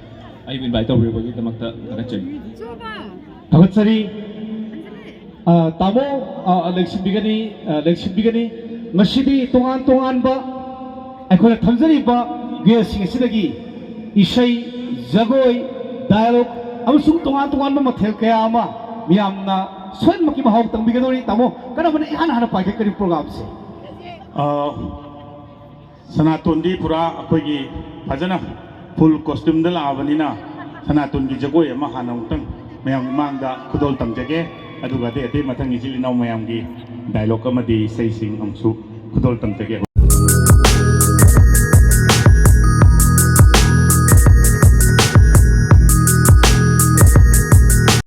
ꯑꯩꯕꯨ ꯏꯟꯚꯥꯏꯠ ꯇꯧꯕꯤꯔꯛꯄꯒꯤꯗꯃꯛꯇ ꯊꯥꯒꯠꯆꯔꯤ꯫ ꯊꯥꯒꯠꯆꯔꯤ꯫ ꯑ, ꯇꯥꯃꯣ, ꯑ, ꯂꯦꯡꯁꯤꯟꯕꯤꯒꯅꯤ, ꯑ, ꯂꯦꯡꯁꯤꯟꯕꯤꯒꯅꯤ꯫ ꯉꯁꯤꯗꯤ ꯇꯣꯉꯥꯟ ꯇꯣꯉꯥꯟꯕ ꯑꯩꯈꯣꯏꯅ ꯊꯝꯖꯔꯤꯕ ꯒꯦꯁꯁꯤꯡ ꯑꯁꯤꯗꯒꯤ ꯏꯁꯩ, ꯖꯒꯣꯏ, ꯗꯥꯏꯂꯣꯒ ꯑꯃꯁꯨꯡ ꯇꯣꯉꯥꯟ ꯇꯣꯉꯥꯟꯕ ꯃꯊꯦꯜ ꯀꯌꯥ ꯑꯃ ꯃꯤꯌꯥꯝꯅ ꯁꯣꯏꯗꯅꯃꯛꯀꯤ ꯃꯍꯥꯎ ꯇꯪꯕꯤꯒꯗꯧꯔꯤ꯫ ꯇꯥꯃꯣ, ꯀꯔꯝꯕꯅ ꯏꯍꯥꯟ ꯍꯥꯟꯅ ꯄꯥꯏꯈꯠꯀꯅꯤ ꯄ꯭ꯔꯣꯒ꯭ꯔꯥꯝꯁꯦ? ꯑ, ꯁꯅꯥꯇꯣꯟꯗꯤ ꯄꯨꯔꯥ ꯑꯩꯈꯣꯏꯒꯤ ꯐꯖꯅ ꯐꯨꯜ ꯀꯣꯁꯇ꯭ꯌꯨꯝꯗ ꯂꯥꯛꯑꯕꯅꯤꯅ, ꯁꯅꯥꯇꯣꯟꯒꯤ ꯖꯒꯣꯏ ꯑꯃ ꯍꯥꯟꯅ ꯑꯃꯨꯛꯇꯪ ꯃꯌꯥꯝ ꯃꯥꯡꯗ ꯈꯨꯗꯣꯜ ꯇꯝꯖꯒꯦ꯫ ꯑꯗꯨꯒ ꯑꯇꯩ ꯑꯇꯩ ꯃꯊꯪ ꯏꯆꯤꯜ ꯏꯅꯥꯎ ꯃꯌꯥꯝꯒꯤ ꯗꯥꯏꯂꯣꯒ ꯑꯃꯗꯤ ꯏꯁꯩꯁꯤꯡ ꯑꯃꯨꯛꯁꯨ ꯈꯨꯗꯣꯜ ꯇꯝꯖꯒꯦ꯫